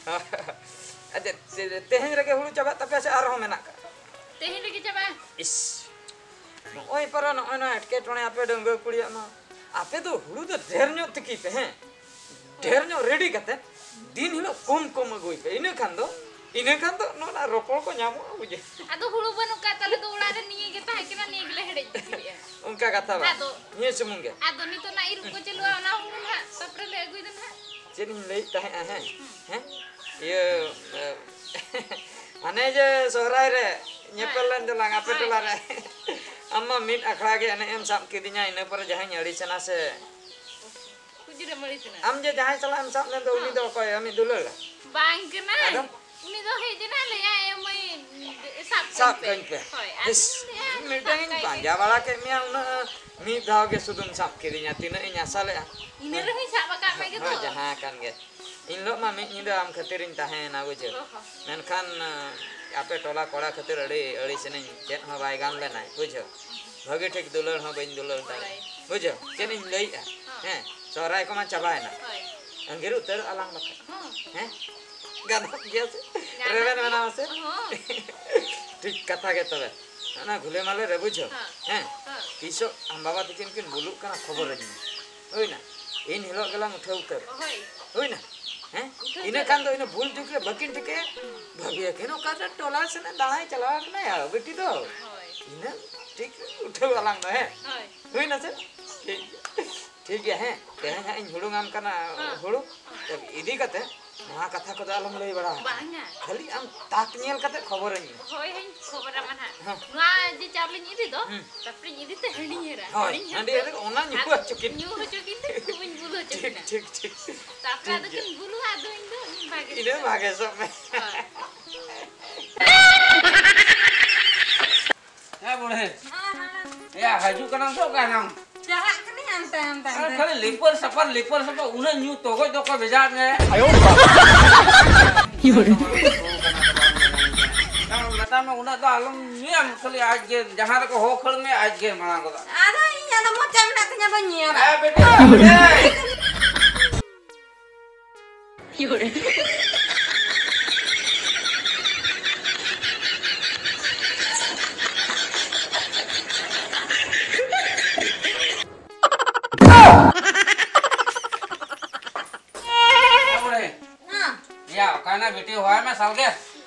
ᱟᱪᱪᱷᱟ, ᱛᱮ-, ᱛᱮᱦᱮᱧ ᱨᱮᱜᱮ ᱦᱩᱲᱩ ᱪᱟᱵᱟᱜ ᱛᱟᱯᱮᱭᱟ ᱥᱮ ᱟᱨᱦᱚᱸ ᱢᱮᱱᱟᱜ ᱠᱟᱜᱼᱟ? ᱛᱮᱦᱮᱧ ᱨᱮᱜᱮ ᱪᱟᱵᱟᱜᱼᱟ᱾ ᱤᱥ, ᱱᱚᱜᱼᱚᱭ ᱯᱟᱨᱟ, ᱱᱚᱜᱼᱚᱭ ᱱᱚᱣᱟ ᱮᱴᱠᱮᱴᱚᱬᱮ ᱟᱯᱮ ᱰᱟᱺᱜᱩᱣᱟᱹ ᱠᱩᱲᱤᱭᱟᱜ ᱢᱟ᱾ ᱟᱯᱮ ᱫᱚ ᱦᱩᱲᱩ ᱫᱚ ᱰᱷᱮᱨ ᱧᱚᱜ ᱛᱤᱠᱤ ᱯᱮ, ᱦᱮᱸ? ᱰᱷᱮᱨ ᱧᱚᱜ ᱨᱮᱰᱤ ᱠᱟᱛᱮ ᱫᱤᱱ ᱦᱤᱞᱳᱜ ᱠᱚᱢ ᱠᱚᱢ ᱟᱹᱜᱩᱭ ᱯᱮ, ᱤᱱᱟᱹ ᱠᱷᱟᱱ ᱫᱚ, ᱤᱱᱟᱹ ᱠᱷᱟᱱ ᱫᱚ ᱱᱚᱣᱟ ᱨᱚᱯᱚᱲ ᱠᱚ ᱧᱟᱢᱚᱜᱼᱟ, ᱵᱩᱡᱷᱟᱹᱣ᱾ ᱟᱫᱚ ᱦᱩᱲᱩ ᱵᱟᱹᱱᱩᱜ ᱠᱟᱜ ᱛᱟᱞᱮ ᱫᱚ, ᱚᱲᱟᱜ ᱨᱮ ᱱᱤᱭᱟᱹ ᱜᱮ ᱛᱟᱦᱮᱸ ᱠᱟᱱᱟ, ᱱᱤᱭᱟᱹ ᱜᱮᱞᱮ ᱦᱮᱰᱮᱡ ᱵᱤᱥᱤᱭᱮᱫᱼᱟ᱾ ᱚᱱᱠᱟ ᱠᱟᱛᱷᱟ ᱵᱟᱝ, ᱟᱫᱚ ᱱᱤᱭᱟᱹ ᱥᱩᱢᱩᱝ ᱜᱮ᱾ ᱟᱫᱚ ᱱᱤᱛᱚᱜ ᱱᱟᱜ ᱤᱨᱚᱜ ᱠᱚ ᱪᱟᱹᱞᱩᱜᱼᱟ, ᱚᱱᱟ ᱦᱩᱲᱩ ᱱᱟᱜ ᱛᱟᱯᱚᱨᱮ ᱞᱮ ᱟᱹᱜᱩᱭ ᱫᱚ ᱱᱟᱜ᱾ ᱪᱮᱫ ᱤᱧ ᱞᱟᱹᱭᱮᱫ ᱛᱟᱦᱮᱸᱜᱼᱟ, ᱦᱮᱸ? ᱦᱮᱸ? ᱤᱭᱟᱹ, ᱮ, ᱦᱟᱱᱮ ᱡᱮ ᱥᱚᱦᱨᱟᱭ ᱨᱮ ᱧᱮᱯᱮᱞ ᱞᱮᱱ ᱫᱚᱞᱟᱝ ᱟᱯᱮ ᱦᱳᱭ᱾ ᱴᱚᱞᱟ ᱨᱮ᱾ ᱟᱢ ᱢᱟ ᱢᱤᱫ ᱟᱠᱷᱲᱟ ᱜᱮ ᱮᱱᱮᱡ ᱮᱢ ᱥᱟᱵ ᱠᱤᱫᱤᱧᱟ, ᱤᱱᱟᱹ ᱯᱚᱨᱮ ᱡᱟᱦᱟᱸᱧ ᱟᱹᱲᱤᱥᱮᱱᱟ ᱥᱮ᱾ ᱠᱩᱡᱨᱮᱢ ᱟᱹᱲᱤᱥᱮᱱᱟ? ᱟᱢ ᱡᱮ ᱡᱟᱦᱟᱸᱭ ᱥᱟᱞᱟᱜ ᱮᱢ ᱥᱟᱵ ᱞᱮᱱ ᱫᱚ, ᱩᱱᱤ ᱦᱚᱸ᱾ ᱫᱚ ᱚᱠᱚᱭ? ᱟᱢᱤᱡ ᱫᱩᱞᱟᱹᱲ? ᱵᱟᱝ ᱠᱟᱱᱟᱭ᱾ ᱟᱫᱚ? ᱩᱱᱤ ᱫᱚ ᱦᱮᱡ ᱮᱱᱟᱭ, ᱞᱟᱹᱭᱟᱭ, "ᱮ ᱢᱟᱹᱭ, ᱥᱟᱵ ᱥᱟᱵ ᱠᱟᱹᱧ ᱯᱮ᱾ ᱠᱟᱹᱧ ᱯᱮ᱾ ᱦᱳᱭ, ᱟᱫᱚ ᱤᱥ, ᱤᱧ ᱞᱟᱹᱭᱟ, ᱢᱤᱫᱴᱟᱝ ᱤᱧ ᱥᱟᱵ ᱠᱟᱭ ᱯᱟᱸᱡᱟ ᱯᱮ᱾ ᱵᱟᱲᱟ ᱠᱮᱫ ᱢᱮᱭᱟ, ᱩᱱᱟᱹᱜ ᱢᱤᱫ ᱫᱷᱟᱣ ᱜᱮ ᱥᱩᱫᱷᱩᱢ ᱥᱟᱵ ᱠᱤᱫᱤᱧᱟ, ᱛᱤᱱᱟᱹᱜ ᱤᱧ ᱟᱥᱟ ᱞᱮᱫᱼᱟ᱾ ᱤᱱᱟᱹ ᱨᱮᱦᱚᱸᱧ ᱥᱟᱵ ᱟᱠᱟᱫ ᱢᱮᱜᱮ ᱛᱚ᱾ ᱦᱳᱭ, ᱡᱟᱦᱟᱸ ᱠᱟᱱ ᱜᱮ᱾ ᱤᱱ ᱦᱤᱞᱳᱜ ᱢᱟ ᱢᱤᱫ ᱧᱤᱫᱟᱹ ᱟᱢ ᱠᱷᱟᱹᱛᱤᱨᱤᱧ ᱛᱟᱦᱮᱸᱭᱮᱱᱟ, ᱵᱩᱡᱷᱟᱹᱣ᱾ ᱚ ᱦᱚᱸ᱾ ᱢᱮᱱᱠᱷᱟᱱ, ᱟᱯᱮ ᱴᱚᱞᱟ ᱠᱚᱲᱟ ᱠᱷᱟᱹᱛᱤᱨ ᱟᱹᱰᱤ ᱟᱹᱲᱤᱥ ᱮᱱᱟᱹᱧ, ᱪᱮᱫ ᱦᱚᱸ ᱵᱟᱭ ᱜᱟᱱ ᱞᱮᱱᱟ, ᱵᱩᱡᱷᱟᱹᱣ᱾ ᱵᱷᱟᱹᱜᱤ ᱴᱷᱤᱠ ᱫᱩᱞᱟᱹᱲ ᱦᱚᱸ ᱵᱟᱹᱧ ᱫᱩᱞᱟᱹᱲ ᱫᱟᱲᱮᱭᱟᱜᱼᱟ᱾ ᱦᱳᱭ᱾ ᱵᱩᱡᱷᱟᱹᱣ? ᱪᱮᱫ ᱤᱧ ᱞᱟᱹᱭᱮᱜᱼᱟ? ᱦᱚᱸ᱾ ᱦᱮᱸ, ᱥᱚᱦᱨᱟᱭ ᱠᱚᱢᱟ ᱪᱟᱵᱟᱭᱮᱱᱟ᱾ ᱦᱳᱭ᱾ ᱟᱸᱜᱤᱨ ᱩᱛᱟᱹᱨᱚᱜ ᱟᱞᱟᱝ ᱵᱟᱠᱷᱟᱡ᱾ ᱦᱚᱸ᱾ ᱦᱮᱸ? ᱜᱟᱱᱚᱜ ᱜᱮᱭᱟ ᱥᱮ? ᱜᱟᱱᱚᱜ ᱨᱮᱵᱮᱱ ᱜᱮᱭᱟ᱾ ᱢᱮᱱᱟᱢᱟ ᱥᱮ? ᱦᱚᱸ᱾ ᱴᱷᱤᱠ ᱠᱟᱛᱷᱟ ᱜᱮ ᱛᱚᱵᱮ᱾ ᱚᱱᱟ ᱜᱷᱩᱞᱮ ᱢᱟᱞᱮ ᱨᱮ ᱵᱩᱡᱷᱟᱹᱣ᱾ ᱦᱚᱸ᱾ ᱦᱮᱸ? ᱦᱚᱸ᱾ ᱛᱤᱥᱚᱜ ᱟᱢ ᱵᱟᱵᱟ ᱛᱟᱹᱠᱤᱱ ᱠᱤᱱ ᱵᱩᱞᱩᱜ ᱠᱟᱱᱟ, ᱠᱷᱚᱵᱚᱨᱟᱹᱧ ᱢᱮ᱾ ᱦᱩᱭᱱᱟ? ᱤᱱ ᱦᱤᱞᱳᱜ ᱜᱮᱞᱟᱝ ᱩᱴᱷᱟᱹᱣ ᱩᱛᱟᱹᱨ᱾ ᱦᱳᱭ᱾ ᱦᱩᱭᱱᱟ? ᱦᱮᱸ? ᱩᱴᱷᱟᱹᱣ ᱤᱱᱟᱹ ᱩᱛᱟᱹᱨ᱾ ᱠᱷᱟᱱ ᱫᱚ ᱤᱱᱟᱹ ᱵᱷᱩᱞ ᱪᱩᱠ ᱨᱮ ᱵᱟᱹᱠᱤᱱ ᱴᱷᱤᱠᱟᱹᱭᱟ᱾ ᱦᱩᱸ᱾ ᱵᱷᱟᱹᱜᱤᱭᱟ ᱠᱤᱱ, ᱚᱠᱟ ᱨᱮ ᱴᱚᱞᱟ ᱥᱮᱱ ᱮ ᱫᱟᱬᱟᱭ ᱪᱟᱞᱟᱣ ᱠᱟᱱᱟᱭᱟ ᱵᱤᱴᱤ ᱫᱚ᱾ ᱦᱳᱭ᱾ ᱤᱱᱟᱹ ᱴᱷᱤᱠ ᱩᱴᱷᱟᱹᱣ ᱟᱞᱟᱝ ᱫᱚ, ᱦᱮᱸ? ᱦᱳᱭ᱾ ᱦᱩᱭᱱᱟ ᱥᱮ? ᱴᱷᱤᱠ ᱜᱮᱭᱟ᱾ ᱴᱷᱤᱠ ᱜᱮᱭᱟ, ᱦᱮᱸ᱾ ᱛᱮᱦᱮᱧ ᱦᱟᱸᱜ ᱤᱧ ᱦᱩᱲᱩᱝ ᱟᱢ ᱠᱟᱱᱟ, ᱦᱮᱸ᱾ ᱦᱩᱲᱩ᱾ ᱤᱫᱤ ᱠᱟᱛᱮ ᱱᱚᱣᱟ ᱠᱟᱛᱷᱟ ᱠᱚᱫᱚ ᱟᱞᱚᱢ ᱞᱟᱹᱭ ᱵᱟᱲᱟ ᱟᱠᱚᱣᱟ᱾ ᱵᱟᱝᱟ᱾ ᱠᱷᱟᱹᱞᱤ ᱟᱢ ᱛᱟᱠ ᱧᱮᱞ ᱠᱟᱛᱮ ᱠᱷᱚᱵᱚᱨᱟᱹᱧ ᱢᱮ᱾ ᱦᱳᱭ, ᱦᱳᱭ, ᱠᱷᱚᱵᱚᱨᱟᱢᱟ ᱱᱟᱦᱟᱜ᱾ ᱦᱮᱸ᱾ ᱱᱚᱣᱟ ᱡᱮ ᱪᱟᱣᱞᱮᱧ ᱤᱫᱤ ᱫᱚ, ᱦᱩᱸ᱾ ᱛᱟᱨᱯᱚᱨᱮᱧ ᱤᱫᱤ ᱛᱮ ᱦᱟᱺᱰᱤᱧ ᱮᱨᱟ᱾ ᱦᱳᱭ, ᱦᱟᱺᱰᱤᱧ ᱦᱟᱺᱰᱤ ᱦᱮᱨᱟ᱾ ᱮᱨᱟ, ᱚᱱᱟ ᱧᱩ ᱟᱨ ᱦᱚᱪᱚ ᱠᱤᱱ᱾ ᱧᱩ ᱦᱚᱪᱚ ᱠᱤᱱ ᱛᱮ ᱠᱷᱩᱵᱤᱧ ᱵᱩᱞ ᱦᱚᱪᱚ ᱴᱷᱤᱠ, ᱠᱤᱱᱟ᱾ ᱴᱷᱤᱠ, ᱴᱷᱤᱠ᱾ ᱛᱟᱨᱯᱚᱨᱮ ᱴᱷᱤᱠ ᱟᱫᱚ ᱜᱮᱭᱟ᱾ ᱠᱤᱱ ᱵᱩᱞᱩᱜᱼᱟ, ᱟᱫᱚ ᱤᱧ ᱫᱚ ᱵᱷᱟᱜᱮ ᱤᱱᱟᱹ ᱥᱚᱜ ᱵᱷᱟᱜᱮ ᱥᱚᱜ ᱢᱮ᱾ ᱦᱳᱭ᱾ ᱦᱮᱸ, ᱵᱩᱲᱦᱤ᱾ ᱦᱮᱸ, ᱦᱮᱸ᱾ ᱮᱭᱟ, ᱦᱤᱡᱩᱜ ᱠᱟᱱᱟᱢ ᱥᱮ ᱚᱠᱟᱭ ᱱᱟᱢ? ᱪᱟᱞᱟᱜ ᱠᱟᱹᱱᱟᱹᱧ ᱦᱟᱱᱛᱮ, ᱦᱟᱱᱛᱮ, ᱟᱨ ᱦᱟᱱᱛᱮ᱾ ᱠᱷᱟᱹᱞᱤ ᱞᱤᱯᱟᱹᱨ ᱥᱟᱯᱟᱨ, ᱞᱤᱯᱟᱹᱨ ᱥᱟᱯᱟᱨ, ᱩᱱᱟᱹᱜ ᱧᱩ ᱛᱚᱜᱚᱡ ᱫᱚ ᱚᱠᱚᱭ ᱵᱷᱮᱡᱟᱣᱟᱫ ᱢᱮᱭᱟ? ᱟᱭᱳ ᱵᱟᱵᱟ᱾ ᱢᱮᱛᱟᱭ ᱢᱮ, ᱩᱱᱟᱹᱜ ᱫᱚ ᱟᱞᱚᱢ ᱧᱩᱭᱟ, ᱠᱷᱟᱹᱞᱤ ᱟᱡ ᱜᱮ, ᱡᱟᱦᱟᱸ ᱨᱮᱠᱚ ᱦᱚᱦᱚ ᱠᱷᱟᱹᱲ ᱢᱮᱭᱟ, ᱟᱡ ᱜᱮ ᱢᱟᱲᱟᱝ ᱜᱚᱫᱚᱜ᱾ ᱟᱫᱚ ᱤᱧ ᱟᱫᱚ ᱢᱚᱪᱟ ᱢᱮᱱᱟᱜ ᱛᱤᱧᱟ, ᱵᱟᱹᱧ ᱧᱩᱭᱟ᱾ ᱦᱮᱸ, ᱵᱤᱴᱤ, ᱵᱤᱴᱤ᱾ ᱦᱮᱸ᱾ ᱭᱟ, ᱚᱠᱟᱭᱱᱟ ᱵᱤᱴᱤ, ᱦᱚᱦᱚᱭ ᱢᱮ ᱥᱟᱞᱜᱮ᱾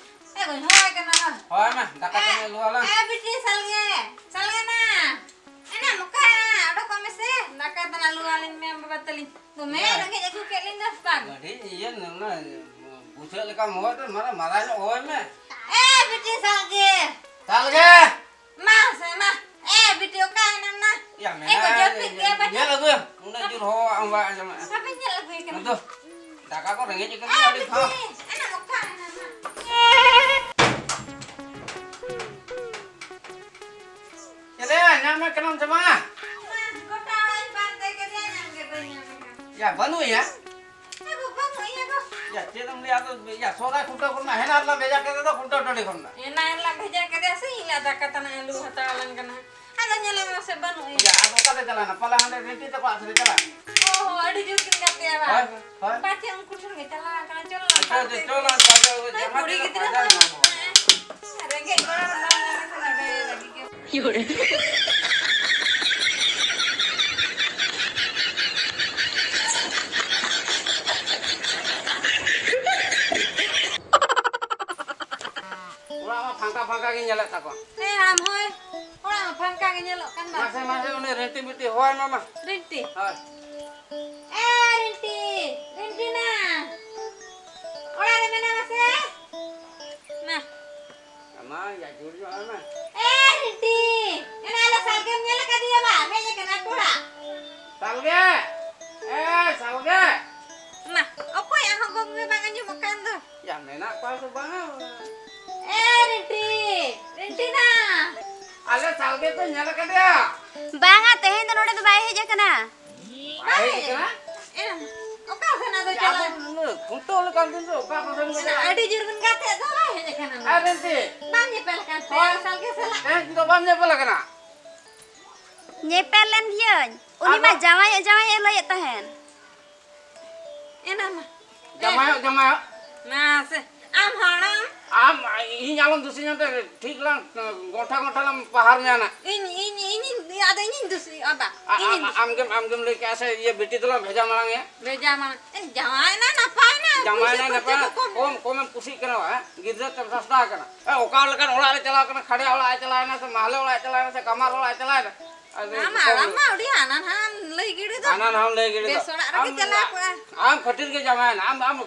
ᱮ ᱜᱚᱧ, ᱦᱚᱦᱚᱭ ᱠᱟᱱᱟ ᱱᱟ᱾ ᱦᱚᱦᱚᱭ ᱢᱮ, ᱫᱟᱠᱟ ᱠᱚ ᱮ, ᱟᱹᱞᱩ ᱟᱞᱟᱝ᱾ ᱮ ᱵᱤᱴᱤ ᱥᱟᱞᱜᱮ, ᱥᱟᱞᱜᱮ ᱱᱟ᱾ ᱮᱱᱟ ᱱᱚᱝᱠᱟ, ᱚᱰᱚᱠᱚᱜ ᱢᱮᱥᱮ, ᱫᱟᱠᱟ ᱛᱟᱱᱟ ᱟᱹᱞᱩ ᱟᱞᱤᱧ ᱢᱮ ᱵᱟᱵᱟ ᱛᱟᱹᱞᱤᱧ᱾ ᱫᱚᱢᱮ ᱭᱟ᱾ ᱨᱮᱸᱜᱮᱡ ᱟᱹᱜᱩ ᱠᱮᱫ ᱞᱤᱧ ᱫᱚ ᱵᱟᱝ᱾ ᱟᱹᱰᱤ ᱤᱭᱟᱹ, ᱚᱱᱟ ᱵᱩᱡᱷᱟᱹᱜ ᱞᱮᱠᱟ ᱢᱚᱦᱚᱨ ᱨᱮ ᱢᱟᱨᱟ-, ᱢᱟᱨᱟᱝ ᱧᱚᱜ ᱦᱚᱦᱚᱭ ᱢᱮ᱾ ᱮ ᱵᱤᱴᱤ ᱥᱟᱞᱜᱮ᱾ ᱛᱟᱞᱜᱮ! ᱢᱟ ᱥᱮ ᱢᱟ᱾ ᱮ, ᱵᱤᱴᱤ, ᱚᱠᱟᱭᱮᱱᱟᱢ ᱱᱟ? ᱭᱟ, ᱮ, ᱠᱚ ᱢᱮᱱᱟᱜᱼᱟ, ᱡᱟᱹᱯᱤᱫ ᱜᱮᱭᱟ ᱯᱟᱪᱮ? ᱧᱮᱞ ᱟᱹᱜᱩᱭᱟᱢ᱾ ᱩᱱᱟᱹᱜ ᱡᱳᱨ ᱦᱚᱦᱚᱣᱟᱜ ᱟᱢ ᱵᱟᱭ ᱟᱸᱡᱚᱢᱮᱜᱼᱟ᱾ ᱵᱟᱯᱮ ᱧᱮᱞ ᱟᱹᱜᱩᱭᱮ ᱠᱟᱱᱟ? ᱢᱟ ᱫᱩ, ᱫᱟᱠᱟ ᱠᱚ ᱨᱮᱸᱜᱮᱡ ᱟᱠᱟᱫᱤᱧᱟ ᱟᱹᱰᱤ ᱠᱷᱟᱥ᱾ ᱮ, ᱮᱱᱟ ᱚᱠᱟᱭᱮᱱᱟᱢ ᱱᱟ? ᱪᱮᱞᱮ, ᱧᱟᱢᱮ ᱠᱟᱱᱟᱢ ᱥᱮ ᱵᱟᱝᱟ? ᱢᱟ, ᱜᱚᱴᱟ ᱚᱲᱟᱜ ᱤᱧ ᱯᱟᱱᱛᱮ ᱠᱮᱫᱮᱭᱟ, ᱧᱟᱢ ᱜᱮ ᱵᱟᱹᱧ ᱧᱟᱢᱮ ᱠᱟᱱᱟ᱾ ᱭᱟ, ᱵᱟᱹᱱᱩᱜ ᱮᱭᱟ᱾ ᱮ ᱜᱚ, ᱵᱟᱹᱱᱩᱜ ᱮᱭᱟ ᱜᱚ᱾ ᱭᱟ, ᱪᱮᱫ ᱮᱢ ᱞᱟᱹᱭᱟ ᱟᱫᱚ, ᱭᱟ, ᱥᱚᱦᱨᱟᱭ ᱠᱷᱩᱱᱴᱟᱹᱣ ᱠᱷᱚᱱ ᱢᱟ ᱦᱮᱱᱟ ᱨᱮᱞᱟᱝ ᱵᱷᱮᱡᱟ ᱠᱮᱫᱮ ᱫᱚ ᱠᱷᱩᱱᱴᱟᱹᱣ ᱴᱟᱺᱰᱤ ᱠᱷᱚᱱ ᱢᱟ᱾ ᱦᱮᱱᱟ ᱨᱮᱞᱟᱝ ᱵᱷᱮᱡᱟ ᱠᱮᱫᱮᱭᱟ ᱥᱮ ᱤᱧ ᱞᱟᱜ ᱫᱟᱠᱟ ᱛᱟᱱᱟᱜ ᱮ ᱞᱩ ᱦᱟᱛᱟᱣ ᱟᱞᱟᱝ ᱠᱟᱱᱟ᱾ ᱟᱫᱚ ᱧᱮᱞᱮ ᱢᱮ ᱥᱮ ᱵᱟᱹᱱᱩᱜ ᱮᱭᱟ᱾ ᱭᱟ, ᱟᱫᱚ ᱚᱠᱟᱛᱮ ᱪᱟᱞᱟᱣᱱᱟ? ᱯᱟᱞᱮ ᱦᱟᱸᱰᱮ ᱨᱤᱱᱴᱤ ᱛᱟᱠᱚ ᱚᱲᱟᱜ ᱥᱮᱫ ᱮ ᱪᱟᱞᱟᱣ᱾ ᱚ, ᱟᱹᱰᱤ ᱡᱳᱨ ᱠᱤᱱ ᱜᱟᱛᱮᱜᱼᱟ ᱵᱟᱝ? ᱦᱳᱭ, ᱦᱳᱭ᱾ ᱯᱟᱪᱮ ᱩᱱᱠᱩ ᱴᱷᱮᱱ ᱜᱮ ᱪᱟᱞᱟᱣ ᱟᱠᱟᱱᱟ᱾ ᱪᱚᱞᱚ ᱞᱟᱝ ᱟᱪᱪᱷᱟ, ᱯᱟᱱᱛᱮ ᱟᱪᱪᱷᱟ, ᱠᱚᱣᱟ᱾ ᱪᱚᱞᱚ ᱞᱟᱝ ᱯᱟᱱᱛᱮ ᱠᱚᱣᱟ᱾ ᱦᱳᱭ, ᱡᱟᱢᱟ ᱠᱩᱲᱤ ᱛᱮᱫᱚ ᱜᱤᱫᱽᱨᱟᱹ ᱯᱟᱭᱡᱟᱢᱟ ᱢᱟ ᱦᱚᱸ᱾ ᱨᱮᱸᱜᱮᱡ ᱜᱚᱲᱚ ᱦᱚᱲ ᱢᱟ ᱢᱮᱱᱟ ᱠᱚ ᱱᱚᱰᱮ ᱞᱟᱹᱜᱤᱫ ᱜᱮ᱾ ᱚᱲᱟᱜ ᱢᱟ ᱯᱷᱟᱸᱠᱟ ᱯᱷᱟᱸᱠᱟ ᱜᱤᱧ ᱧᱮᱞᱮᱫ ᱛᱟᱠᱚᱣᱟ᱾ ᱦᱮᱸ, ᱟᱢ ᱦᱚᱸᱭ᱾ ᱚᱲᱟᱜ ᱢᱟ ᱯᱷᱟᱸᱠᱟ ᱜᱮ ᱧᱮᱞᱚᱜ ᱠᱟᱱ ᱫᱚ᱾ ᱢᱟᱥᱮ, ᱢᱟᱥᱮ, ᱩᱱᱤ ᱨᱤᱱᱴᱤ ᱵᱤᱴᱤ ᱦᱚᱦᱚᱭ ᱢᱮ ᱢᱟ᱾ ᱨᱤᱱᱴᱤ᱾ ᱦᱳᱭ᱾ ᱮ, ᱨᱤᱱᱴᱤ, ᱨᱤᱱᱴᱤ ᱱᱟ᱾ ᱚᱲᱟᱜ ᱨᱮ ᱢᱮᱱᱟᱢᱟ ᱥᱮ? ᱱᱟ᱾ ᱟᱢᱟ, ᱭᱟ, ᱡᱳᱨ ᱧᱚᱜ ᱟᱭ ᱢᱮ᱾ ᱮ, ᱨᱤᱱᱴᱤ, ᱮᱱᱟ ᱟᱞᱮ ᱥᱟᱞᱜᱮᱢ ᱧᱮᱞ ᱟᱠᱟᱫᱮᱭᱟ ᱵᱟ? ᱦᱮᱡ ᱟᱠᱟᱱᱟ ᱟᱠᱚ ᱚᱲᱟᱜ᱾ ᱥᱟᱞᱜᱮ! ᱮ, ᱥᱟᱞᱜᱮ! ᱱᱟ, ᱚᱠᱚᱭᱟᱜ ᱦᱚᱸ ᱜᱚᱜ ᱜᱮ ᱵᱟᱝ ᱟᱸᱡᱚᱢᱚᱜ ᱠᱟᱱ ᱫᱚ᱾ ᱭᱟ, ᱢᱮᱱᱟᱜ ᱠᱚᱣᱟ ᱥᱮ ᱵᱟᱝᱟ? ᱮ, ᱨᱤᱱᱴᱤ, ᱨᱤᱱᱴᱤ ᱱᱟ᱾ ᱟᱞᱮ ᱥᱟᱞᱜᱮ ᱯᱮ ᱧᱮᱞ ᱟᱠᱟᱫᱮᱭᱟ? ᱵᱟᱝᱟ, ᱛᱮᱦᱮᱧ ᱫᱚ ᱱᱚᱰᱮ ᱫᱚ ᱵᱟᱭ ᱦᱮᱡ ᱟᱠᱟᱱᱟ᱾ ᱵᱟᱭ ᱦᱮᱡ ᱟᱠᱟᱱᱟ? ᱮ, ᱚᱠᱟ ᱥᱮᱱ ᱟᱫᱚ ᱭᱟ, ᱪᱟᱞᱟᱣ? ᱟᱫᱚ ᱩᱱᱟᱹᱜ ᱠᱷᱩᱱᱴᱟᱹᱣ ᱞᱮᱠᱟᱱ ᱫᱤᱱ ᱨᱮ ᱚᱠᱟ ᱠᱚ ᱥᱮᱱ ᱠᱚ ᱪᱟᱞᱟᱜᱼᱟ? ᱟᱹᱰᱤ ᱡᱳᱨ ᱵᱚᱱ ᱜᱟᱛᱮᱜ ᱫᱚ ᱵᱟᱭ ᱦᱮᱡ ᱟᱠᱟᱱᱟ᱾ ᱟᱨ ᱮᱱᱛᱮ? ᱵᱟᱢ ᱧᱮᱯᱮᱞ ᱟᱠᱟᱱ ᱛᱮ ᱦᱳᱭ᱾ ᱟᱞᱮ ᱥᱟᱞᱜᱮ ᱥᱟᱞᱟᱜ? ᱛᱮᱦᱮᱧ ᱫᱚ ᱵᱟᱢ ᱧᱮᱯᱮᱞ ᱟᱠᱟᱱᱟ? ᱧᱮᱯᱮᱞ ᱞᱮᱱ ᱜᱤᱭᱟᱹᱧ᱾ ᱩᱱᱤ ᱢᱟ ᱟᱫᱚ? ᱡᱟᱶᱟᱭᱚᱜ, ᱡᱟᱶᱟᱭᱚᱜ ᱮ ᱞᱟᱹᱭᱮᱫ ᱛᱟᱦᱮᱱ᱾ ᱮᱱᱟ ᱢᱟ᱾ ᱡᱟᱢᱟᱭᱚᱜ, ᱡᱟᱢᱟᱭᱚᱜ᱾ ᱢᱟᱥᱮ, ᱟᱢ ᱦᱟᱲᱟᱢ᱾ ᱟᱢ, ᱤᱧ ᱟᱞᱚᱢ ᱫᱩᱥᱤᱧᱟ ᱛᱮ, ᱴᱷᱤᱠ ᱞᱟᱝ ᱜᱚᱱᱴᱷᱟ ᱜᱚᱱᱴᱷᱟ ᱞᱟᱝ ᱯᱟᱦᱟᱨ ᱧᱟ ᱱᱟ᱾ ᱤᱧ, ᱤᱧ, ᱤᱧ, ᱤᱧ, ᱟᱫᱚ ᱤᱧᱤᱧ ᱫᱩᱥᱤᱜᱼᱟ ᱵᱟ? ᱟ-, ᱤᱧᱤᱧ ᱟ-, ᱫᱩᱥᱤᱜᱼᱟ᱾ ᱟᱢᱜᱮᱢ, ᱟᱢᱜᱮᱢ ᱞᱟᱹᱭ ᱠᱮᱜᱼᱟ ᱥᱮ, ᱤᱭᱟᱹ, ᱵᱤᱴᱤ ᱫᱚᱞᱟᱝ ᱵᱷᱮᱡᱟ ᱢᱟᱲᱟᱝ ᱮᱭᱟ᱾ ᱵᱷᱮᱡᱟ ᱢᱟᱲᱟᱝ᱾ ᱮ, ᱡᱟᱶᱟᱭᱮᱱᱟ, ᱱᱟᱯᱟᱭᱮᱱᱟ, ᱡᱟᱶᱟᱭᱮᱱᱟ, ᱯᱩᱭᱥᱟᱹ ᱱᱟᱯᱟᱭᱮᱱᱟ, ᱠᱚ ᱠᱚᱢ᱾ ᱠᱚᱢ, ᱠᱚᱢᱮᱢ ᱠᱩᱥᱤᱜ ᱠᱟᱱᱟ ᱵᱟ, ᱦᱮᱸ? ᱜᱤᱫᱽᱨᱟᱹ ᱛᱮᱢ ᱥᱟᱥᱛᱟ ᱟᱠᱟᱱᱟ᱾ ᱮ, ᱚᱠᱟ ᱞᱮᱠᱟᱱ ᱚᱲᱟᱜ ᱨᱮ ᱪᱟᱞᱟᱣ ᱠᱟᱱᱟ, ᱠᱷᱟᱲᱭᱟ ᱚᱲᱟᱜ ᱮ ᱪᱟᱞᱟᱣᱮᱱᱟ ᱥᱮ ᱢᱟᱦᱞᱮ ᱚᱲᱟᱜ ᱮ ᱪᱟᱞᱟᱣᱮᱱᱟ ᱥᱮ ᱠᱟᱢᱟᱨ ᱚᱲᱟᱜ ᱮ ᱪᱟᱞᱟᱣᱮᱱᱟ? ᱟᱫᱚ ᱟᱢ ᱦᱟᱲᱟᱢ ᱢᱟ ᱟᱹᱰᱤ ᱦᱟᱱᱟ ᱱᱟᱦᱟᱜ ᱞᱟᱹᱭ ᱜᱤᱰᱤ ᱫᱚ᱾ ᱦᱟᱱᱟ ᱱᱟᱣᱟᱢ ᱞᱟᱹᱭ ᱜᱤᱰᱤ ᱫᱚ᱾ ᱵᱮᱥ ᱚᱲᱟᱜ ᱨᱮᱜᱮ ᱟᱢ, ᱪᱟᱞᱟᱣ ᱠᱚᱜᱼᱟ᱾ ᱟᱢ ᱠᱷᱟᱹᱛᱤᱨ ᱜᱮ ᱡᱟᱶᱟᱭᱮᱱᱟ᱾ ᱟᱢ, ᱟᱢ,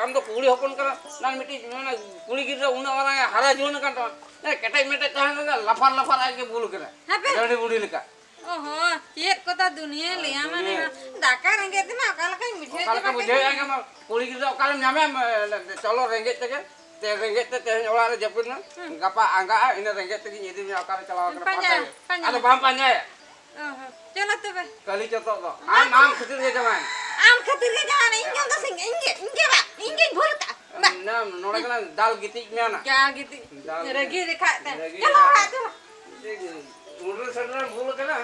ᱟᱢ ᱫᱚ ᱠᱩᱲᱤ ᱦᱚᱯᱚᱱ ᱠᱟᱱᱟ᱾ ᱱᱟᱱ ᱢᱤᱫᱴᱤᱡ ᱢᱟᱱᱮ ᱠᱩᱲᱤ ᱜᱤᱫᱽᱨᱟᱹ ᱩᱱᱟᱹᱜ ᱢᱟᱨᱟᱝ ᱮ ᱦᱟᱨᱟ ᱡᱩᱣᱟᱹᱱ ᱟᱠᱟᱱ ᱛᱟᱢᱟ᱾ ᱦᱮᱸ, ᱠᱮᱴᱮᱡ ᱢᱮᱴᱮᱡ ᱛᱟᱦᱮᱸ ᱞᱮᱱᱟ, ᱞᱟᱯᱷᱟᱨ ᱞᱟᱯᱷᱟᱨ ᱟᱡ ᱜᱮ ᱵᱩᱞ ᱠᱟᱱᱟ᱾ ᱦᱟᱯᱮ᱾ ᱰᱟᱹᱰᱤ ᱵᱩᱰᱷᱤ ᱞᱮᱠᱟ᱾ ᱚᱦᱚ, ᱪᱮᱫ ᱠᱚᱛᱟ ᱫᱩᱱᱤᱭᱟᱹ ᱞᱟᱹᱭᱟᱢᱟ ᱫᱩᱱᱤᱭᱟᱹ᱾ ᱱᱤᱭᱟᱹ᱾ ᱫᱟᱠᱟ ᱨᱮᱸᱜᱮᱡ ᱛᱮᱢᱟ ᱚᱠᱟ ᱞᱮᱠᱟᱧ ᱵᱩᱡᱷᱟᱹᱣ ᱚᱠᱟ ᱞᱮᱠᱟ ᱪᱟᱵᱟ ᱵᱩᱡᱷᱟᱹᱣᱮᱫᱼᱟ ᱠᱮᱫ᱾ ᱜᱮ ᱢᱟ? ᱠᱩᱲᱤ ᱜᱤᱫᱽᱨᱟᱹ ᱚᱠᱟᱨᱮᱢ ᱧᱟᱢᱮᱭᱟ? ᱢ-, ᱪᱚᱞᱚ ᱨᱮᱸᱜᱮᱡ ᱛᱮᱜᱮ᱾ ᱛᱮ ᱨᱮᱸᱜᱮᱡ ᱛᱮ ᱛᱮᱦᱮᱧ ᱚᱲᱟᱜ ᱨᱮ ᱡᱟᱹᱯᱤᱫ ᱢᱮ᱾ ᱦᱩᱸ᱾ ᱜᱟᱯᱟ ᱟᱸᱜᱟᱜᱼᱟ, ᱤᱱᱟᱹ ᱨᱮᱸᱜᱮᱡ ᱛᱮᱜᱮᱧ ᱤᱫᱤ ᱢᱮᱭᱟ ᱚᱠᱟᱨᱮ ᱪᱟᱞᱟᱣ ᱠᱟᱱᱟ ᱯᱟᱸᱡᱟᱭᱟ, ᱯᱟᱸᱡᱟᱭᱟ᱾ ᱟᱫᱚ ᱵᱟᱢ ᱯᱟᱸᱡᱟᱭᱟ᱾ ᱚ ᱦᱚᱸ, ᱪᱚᱞᱚ ᱛᱚᱵᱮ᱾ ᱠᱟᱹᱞᱤ ᱪᱚᱛᱚᱜ ᱫᱚ᱾ ᱢᱟ ᱟᱢ, ᱟᱢ ᱛᱚᱵᱮ᱾ ᱠᱷᱟᱹᱛᱤᱨ ᱜᱮ ᱡᱟᱶᱟᱭ᱾ ᱟᱢ ᱠᱷᱟᱹᱛᱤᱨ ᱜᱮ ᱡᱟᱶᱟᱭ, ᱤᱧ ᱧᱮᱞ ᱫᱚ ᱥᱮ ᱤᱧ ᱜᱮ, ᱤᱧ ᱜᱮ ᱵᱟ, ᱤᱧ ᱜᱮᱧ ᱵᱷᱩᱞ ᱠᱟᱜᱼᱟ᱾ ᱵᱟ᱾ ᱱᱟ-, ᱱᱚᱰᱮ ᱠᱟᱱᱟ ᱫᱟᱞ ᱜᱤᱛᱤᱡ ᱢᱮ ᱱᱟ᱾ ᱡᱟ ᱜᱤᱛᱤᱡ᱾ ᱫᱟᱞ ᱨᱟᱹᱜᱤ ᱜᱤᱛᱤᱡ᱾ ᱞᱮᱠᱷᱟᱡ ᱛᱮ᱾ ᱨᱟᱹᱜᱤ ᱪᱚᱞᱚ ᱞᱮᱠᱷᱟᱡ᱾ ᱚᱲᱟᱜ ᱪᱚᱞᱚ᱾ ᱩᱰᱨᱩ ᱥᱮᱴᱮᱨᱮᱢ ᱵᱷᱩᱞ ᱠᱟᱱᱟ᱾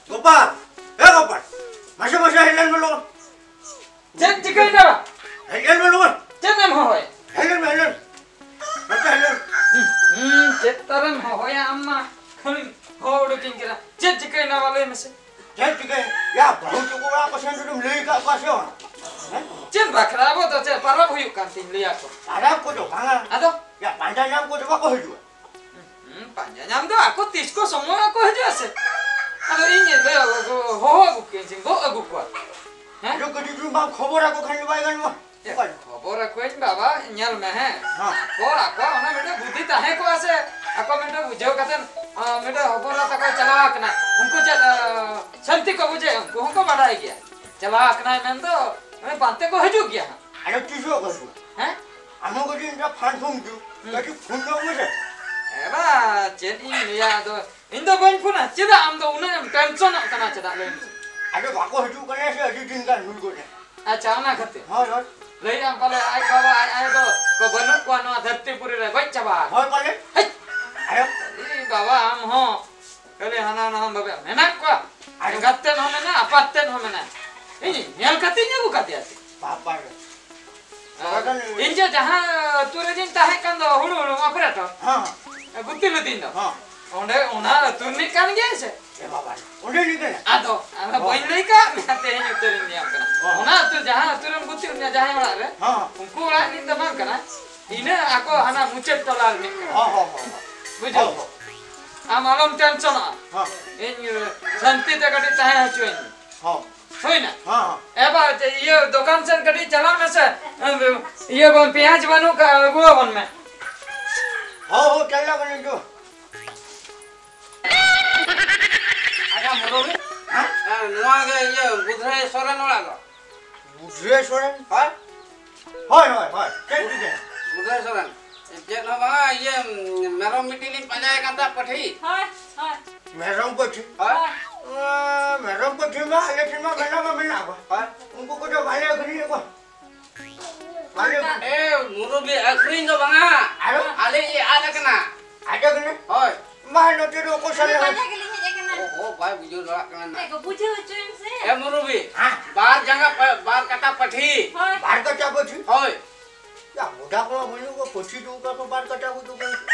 ᱜᱳᱯᱟᱞ, ᱮ ᱜᱳᱯᱟᱞ, ᱢᱟᱥᱮ ᱢᱟᱥᱮ ᱦᱮᱡ ᱞᱮᱱ ᱢᱮ ᱞᱚᱜᱚᱱ᱾ ᱪᱮᱫ ᱪᱤᱠᱟᱹᱭᱮᱱᱟ? ᱦᱮᱡ ᱞᱮᱱ ᱢᱮ ᱞᱚᱜᱚᱱ᱾ ᱪᱮᱫ ᱮᱢ ᱦᱚᱦᱚᱭᱟ? ᱦᱮᱡ ᱞᱮᱱ ᱢᱮ, ᱦᱮᱡ ᱞᱮᱱ᱾ ᱱᱚᱛᱮ ᱦᱮᱡ ᱞᱮᱱ᱾ ᱦᱩᱸ, ᱪᱮᱫ ᱛᱟᱨᱮᱢ ᱦᱚᱦᱚᱭᱟ ᱟᱢ ᱢᱟ? ᱠᱷᱟᱹᱞᱤᱢ ᱦᱚᱦᱚ ᱩᱰᱩᱠᱤᱧ ᱠᱟᱱᱟ᱾ ᱪᱮᱫ ᱪᱤᱠᱟᱹᱭᱮᱱᱟ ᱢᱟ ᱞᱟᱹᱭ ᱢᱮᱥᱮ? ᱪᱮᱫ ᱪᱤᱠᱟᱹᱭ? ᱭᱟ, ᱵᱟᱹᱦᱩ ᱛᱟᱠᱚ ᱚᱲᱟᱜ ᱠᱚ ᱥᱮᱱ ᱨᱮᱢ ᱞᱟᱹᱭ ᱟᱠᱟᱫ ᱠᱚᱣᱟ ᱥᱮ ᱵᱟᱝ? ᱦᱮᱸ? ᱪᱮᱫ ᱵᱟᱠᱷᱨᱟ? ᱟᱵᱚ ᱫᱚ ᱪᱮᱫ ᱯᱟᱨᱟᱵᱽ ᱦᱩᱭᱩᱜ ᱠᱟᱱ ᱛᱤᱧ ᱞᱟᱹᱭ ᱟᱠᱚ? ᱯᱟᱨᱟᱵᱽ ᱠᱚᱫᱚ ᱵᱟᱝᱟ᱾ ᱟᱫᱚ? ᱭᱟ, ᱯᱟᱸᱡᱟ ᱧᱟᱢ ᱠᱚᱫᱚ ᱵᱟᱠᱚ ᱦᱤᱡᱩᱜᱼᱟ᱾ ᱦᱩᱸ, ᱯᱟᱸᱡᱟ ᱧᱟᱢ ᱫᱚ ᱟᱠᱚ ᱛᱤᱥ ᱠᱚ ᱥᱚᱢᱚᱭᱚᱜ ᱟᱠᱚ ᱦᱤᱡᱩᱜᱼᱟ ᱥᱮ᱾ ᱟᱫᱚ ᱤᱧ ᱞᱟᱹᱭ ᱟᱹᱜᱩ, ᱦᱚᱦᱚ ᱟᱹᱜᱩ ᱠᱚᱣᱟᱧ ᱥᱮ ᱜᱚᱜ ᱟᱹᱜᱩ ᱠᱚᱣᱟ᱾ ᱦᱮᱸ? ᱟᱫᱚ ᱠᱟᱹᱴᱤᱡ ᱪᱩᱞᱩᱝ ᱵᱟᱢ ᱠᱷᱚᱵᱚᱨ ᱟᱠᱚ ᱠᱷᱟᱱ ᱫᱚ ᱵᱟᱭ ᱜᱟᱱᱚᱜᱼᱟ? ᱮ, ᱚᱠᱚᱭ? ᱠᱷᱚᱵᱚᱨ ᱟᱠᱚᱣᱟᱧ ᱵᱟᱵᱟ, ᱧᱮᱞ ᱢᱮ, ᱦᱮᱸ᱾ ᱦᱮᱸ᱾ ᱟᱠᱚ, ᱟᱠᱚᱣᱟᱜ ᱚᱱᱟ ᱢᱤᱫᱴᱮᱱ ᱵᱩᱫᱽᱫᱷᱤ ᱛᱟᱦᱮᱸ ᱠᱚᱜᱼᱟ ᱥᱮ, ᱟᱠᱚ ᱢᱤᱫᱴᱮᱱ ᱵᱩᱡᱷᱟᱹᱣ ᱠᱟᱛᱮᱫ, ᱟ, ᱢᱤᱫᱴᱮᱱ ᱦᱚᱯᱚᱱ ᱮᱨᱟ ᱛᱟᱠᱚ ᱪᱟᱞᱟᱣ ᱟᱠᱟᱱᱟ᱾ ᱩᱱᱠᱩ ᱪᱮᱫ, ᱟ, ᱥᱟᱹᱱᱛᱤ ᱠᱚ ᱵᱩᱡᱷᱟᱹᱣᱟ? ᱩᱱᱠᱩ ᱦᱚᱸᱠᱚ ᱵᱟᱰᱟᱭ ᱜᱮᱭᱟ᱾ ᱪᱟᱞᱟᱣ ᱟᱠᱟᱱᱟᱭ ᱢᱮᱱᱫᱚ, ᱩᱱᱤ ᱯᱟᱱᱛᱮ ᱠᱚ ᱦᱤᱡᱩᱜ ᱜᱮᱭᱟ ᱦᱟᱸᱜ᱾ ᱟᱫᱚ ᱛᱤᱥᱚᱜ ᱠᱚ ᱦᱤᱡᱩᱜᱼᱟ? ᱦᱮᱸ? ᱟᱢ ᱦᱚᱸ ᱠᱟᱹᱴᱤᱡ ᱚᱱᱠᱟ ᱯᱷᱟᱱ ᱯᱷᱩᱱ ᱦᱤᱡᱩᱜ, ᱦᱩᱸ᱾ ᱠᱟᱹᱴᱤᱡ ᱯᱷᱩᱱ ᱧᱚᱜ ᱢᱮᱥᱮ᱾ ᱮ ᱵᱟ, ᱪᱮᱫ ᱤᱧ ᱞᱟᱹᱭᱟ ᱟᱫᱚ? ᱤᱧ ᱫᱚ ᱵᱟᱹᱧ ᱯᱷᱳᱱᱟ᱾ ᱪᱮᱫᱟᱜ ᱟᱢ ᱫᱚ ᱩᱱᱟᱹᱜ ᱮᱢ ᱴᱮᱱᱥᱚᱱᱚᱜ ᱠᱟᱱᱟ ᱪᱮᱫᱟᱜ, ᱞᱟᱹᱭ ᱢᱮᱥᱮ? ᱟᱫᱚ ᱵᱟᱠᱚ ᱦᱤᱡᱩᱜ ᱠᱟᱱᱟ ᱥᱮ, ᱟᱹᱰᱤ ᱫᱤᱱ ᱜᱟᱱ ᱦᱩᱭ ᱜᱚᱫ ᱮᱱ᱾ ᱟᱪᱪᱷᱟ, ᱚᱱᱟ ᱠᱷᱟᱹᱛᱤᱨ? ᱦᱳᱭ, ᱦᱳᱭ᱾ ᱞᱟᱹᱭᱮᱫ ᱟᱢ ᱯᱟᱞᱮ ᱟᱡ ᱵᱟᱵᱟ, ᱟᱡ ᱟᱭᱳ ᱫᱚ ᱠᱚ ᱵᱟᱹᱱᱩᱜ ᱠᱚᱣᱟ ᱱᱚᱣᱟ ᱫᱷᱟᱹᱨᱛᱤ ᱯᱩᱨᱤ ᱨᱮ, ᱜᱚᱡ ᱪᱟᱵᱟ ᱟᱠᱟᱱᱟ᱾ ᱦᱳᱭ ᱯᱟᱞᱮ᱾ ᱦᱮᱡ! ᱟᱭᱳ᱾ ᱮ ᱵᱟᱵᱟ, ᱟᱢ ᱦᱚᱸ ᱠᱷᱟᱹᱞᱤ ᱦᱟᱱᱟ ᱱᱟᱣᱟ ᱵᱟᱵᱟ ᱢᱮᱱᱟᱜ ᱠᱚᱣᱟ᱾ ᱟᱭᱳ᱾ ᱮᱸᱜᱟᱛ ᱛᱮᱫ ᱦᱚᱸ ᱢᱮᱱᱟᱜᱼᱟ, ᱟᱯᱟᱛ ᱛᱮᱫ ᱦᱚᱸ ᱢᱮᱱᱟᱜᱼᱟ᱾ ᱤᱧ ᱧᱮᱞ ᱠᱟᱛᱮᱧ ᱟᱹᱜᱩ ᱠᱟᱫᱮᱭᱟ ᱥᱮ᱾ ᱵᱟᱵᱟ ᱨᱮ᱾ ᱟᱨ ᱤᱧ ᱡᱮ ᱡᱟᱦᱟᱸ ᱟᱹᱛᱩ ᱨᱮᱜᱤᱧ ᱛᱟᱦᱮᱸ ᱠᱟᱱ ᱫᱚ, ᱦᱩᱲᱩ ᱦᱩᱲᱩ ᱚᱯᱟᱨᱮᱴᱚᱨ, ᱦᱮᱸ, ᱦᱮᱸ᱾ ᱜᱩᱛᱤ ᱞᱤᱫᱤᱧ ᱫᱚ᱾ ᱦᱮᱸ᱾ ᱚᱸᱰᱮ ᱚᱱᱟ ᱟᱹᱛᱩ ᱨᱤᱱᱤᱡ ᱠᱟᱱ ᱜᱮᱭᱟᱭ ᱥᱮ᱾ ᱮ ᱵᱟᱵᱟ ᱨᱮ, ᱚᱸᱰᱮ ᱨᱤᱱᱤᱡ ᱠᱟᱱᱟᱭ? ᱟᱫᱚ, ᱟᱫᱚ ᱦᱮᱸ᱾ ᱵᱟᱹᱧ ᱞᱟᱹᱭ ᱠᱟᱜ ᱢᱮᱭᱟ, ᱛᱮᱦᱮᱧ ᱩᱛᱟᱹᱨᱤᱧ ᱧᱟᱢ ᱠᱟᱱᱟ᱾ ᱦᱮᱸ᱾ ᱚᱱᱟ ᱟᱹᱛᱩ ᱡᱟᱦᱟᱸ ᱟᱹᱛᱩ ᱨᱮᱢ ᱜᱩᱛᱤ ᱞᱤᱫᱤᱧᱟ, ᱡᱟᱦᱟᱸᱭ ᱚᱲᱟᱜ ᱨᱮ, ᱦᱮᱸ᱾ ᱩᱱᱠᱩ ᱚᱲᱟᱜ ᱨᱤᱱᱤᱡ ᱫᱚ ᱵᱟᱝ ᱠᱟᱱᱟᱭ᱾ ᱤᱱᱟᱹ ᱟᱠᱚ ᱦᱟᱱᱟ ᱢᱩᱪᱟᱹᱫ ᱴᱚᱞᱟ ᱨᱤᱱᱤᱡ ᱠᱟᱱᱟ᱾ ᱦᱚᱸ, ᱦᱚᱸ, ᱦᱚᱸ, ᱦᱚᱸ᱾ ᱵᱩᱡᱷᱟᱹᱣ? ᱦᱚᱸ, ᱦᱚᱸ᱾ ᱟᱢ ᱟᱞᱚᱢ ᱴᱮᱱᱥᱚᱱᱚᱜᱼᱟ᱾ ᱦᱚᱸ᱾ ᱤᱧ, ᱮ, ᱥᱟᱱᱛᱤ ᱛᱮ ᱠᱟᱹᱴᱤᱡ ᱛᱟᱦᱮᱸ ᱦᱚᱪᱚᱭᱟᱹᱧ ᱢᱮ᱾ ᱦᱚᱸ᱾ ᱦᱩᱭᱱᱟ? ᱦᱚᱸ, ᱦᱚᱸ᱾ ᱮ ᱵᱟ, ᱤᱭᱟᱹ, ᱫᱚᱠᱟᱱ ᱥᱮᱫ ᱠᱟᱹᱴᱤᱡ ᱪᱟᱞᱟᱜ ᱢᱮᱥᱮ᱾ ᱤᱭᱟᱹ, ᱵᱟᱝ, ᱯᱮᱸᱭᱟᱡᱽ ᱵᱟᱹᱱᱩᱜ ᱠᱟᱜᱼᱟ, ᱟᱹᱜᱩ ᱟᱵᱚᱱ ᱢᱮ᱾ ᱦᱚᱸ, ᱦᱚᱸ, ᱪᱟᱞᱟᱜ ᱠᱟᱹᱱᱟᱹᱧ ᱛᱚ᱾ ᱟᱪᱪᱷᱟ, ᱢᱩᱨᱩᱢ᱾ ᱦᱮᱸ? ᱦᱮᱸ, ᱱᱚᱣᱟ ᱜᱮ ᱤᱭᱟᱹ, ᱵᱩᱫᱷᱨᱟᱹᱭ ᱥᱚᱨᱮᱱ ᱚᱲᱟᱜ ᱫᱚ? ᱵᱩᱫᱷᱨᱟᱹᱭ ᱥᱚᱨᱮᱱ? ᱦᱳᱭ᱾ ᱦᱳᱭ, ᱦᱳᱭ, ᱦᱳᱭ᱾ ᱪᱮᱫ ᱪᱤᱠᱟᱹ? ᱵᱩᱫᱷᱨᱟᱹᱭ ᱥᱚᱨᱮᱱ᱾ ᱪᱮᱫ ᱦᱚᱸ ᱵᱟᱝᱟ, ᱤᱭᱟᱹ, ᱢᱮᱨᱚᱢ ᱢᱤᱫᱴᱤᱡ ᱞᱤᱧ ᱯᱟᱸᱡᱟᱭᱮ ᱠᱟᱱ ᱛᱟᱦᱮᱸᱫ, ᱯᱟᱹᱴᱷᱤ᱾ ᱦᱳᱭ, ᱦᱳᱭ᱾ ᱢᱮᱨᱚᱢ ᱯᱟᱹᱴᱷᱤ? ᱦᱳᱭ᱾ ᱦᱳᱭ᱾ ᱮᱸ, ᱢᱮᱨᱚᱢ ᱯᱟᱹᱴᱷᱤ ᱢᱟ ᱟᱞᱮ ᱴᱷᱮᱱ ᱢᱟ ᱢᱮᱱᱟᱜ ᱢᱟ ᱢᱮᱱᱟᱜ ᱠᱚᱣᱟ᱾ ᱦᱳᱭ᱾ ᱩᱱᱠᱩ ᱠᱚᱫᱚ ᱵᱟᱞᱮ ᱟᱹᱠᱷᱨᱤᱧᱮᱫ ᱠᱚᱣᱟ᱾ ᱵᱟᱞᱮ ᱟᱹᱠᱷᱨᱤᱧ᱾ ᱮ, ᱢᱩᱨᱩᱵᱤ, ᱟᱹᱠᱷᱨᱤᱧ ᱫᱚ ᱵᱟᱝᱟ᱾ ᱟᱨᱚ? ᱟᱞᱮ ᱤᱡ ᱟᱫ ᱟᱠᱟᱱᱟ᱾ ᱟᱫ ᱟᱠᱟᱱᱟ? ᱦᱳᱭ᱾ ᱢᱟ, ᱱᱚᱛᱮ ᱫᱚ ᱚᱠᱚᱭ ᱥᱟᱞᱮ ᱩᱱᱤ ᱦᱚᱸ? ᱯᱟᱸᱡᱟ ᱜᱮᱞᱤᱧ ᱦᱮᱡ ᱟᱠᱟᱱᱟ᱾ ᱚ, ᱚ, ᱵᱟᱭ ᱵᱩᱡᱷᱟᱹᱣ ᱫᱟᱲᱮᱭᱟᱜ ᱠᱟᱱᱟ ᱱᱟ᱾ ᱮ ᱜᱚ, ᱵᱩᱡᱷᱟᱹᱣ ᱦᱚᱪᱚᱭᱮᱢ ᱥᱮ᱾ ᱮ, ᱢᱩᱨᱩᱵᱤ, ᱦᱮᱸ? ᱵᱟᱨ ᱡᱟᱸᱜᱟ ᱯᱟ-, ᱵᱟᱨ ᱠᱟᱴᱟ ᱯᱟᱹᱴᱷᱤ᱾ ᱦᱳᱭ᱾ ᱵᱟᱨ ᱠᱟᱴᱟ ᱯᱟᱹᱴᱷᱤ? ᱦᱳᱭ᱾ ᱭᱟ, ᱢᱚᱰᱟ ᱠᱚᱢᱟ ᱵᱟᱹᱱᱩᱜ ᱠᱚ, ᱯᱟᱹᱴᱷᱤ ᱫᱚ ᱚᱱᱠᱟ ᱠᱚ ᱵᱟᱨ ᱠᱟᱴᱟ ᱠᱚ ᱫᱚ ᱵᱟᱹᱱᱩᱜ ᱠᱚ᱾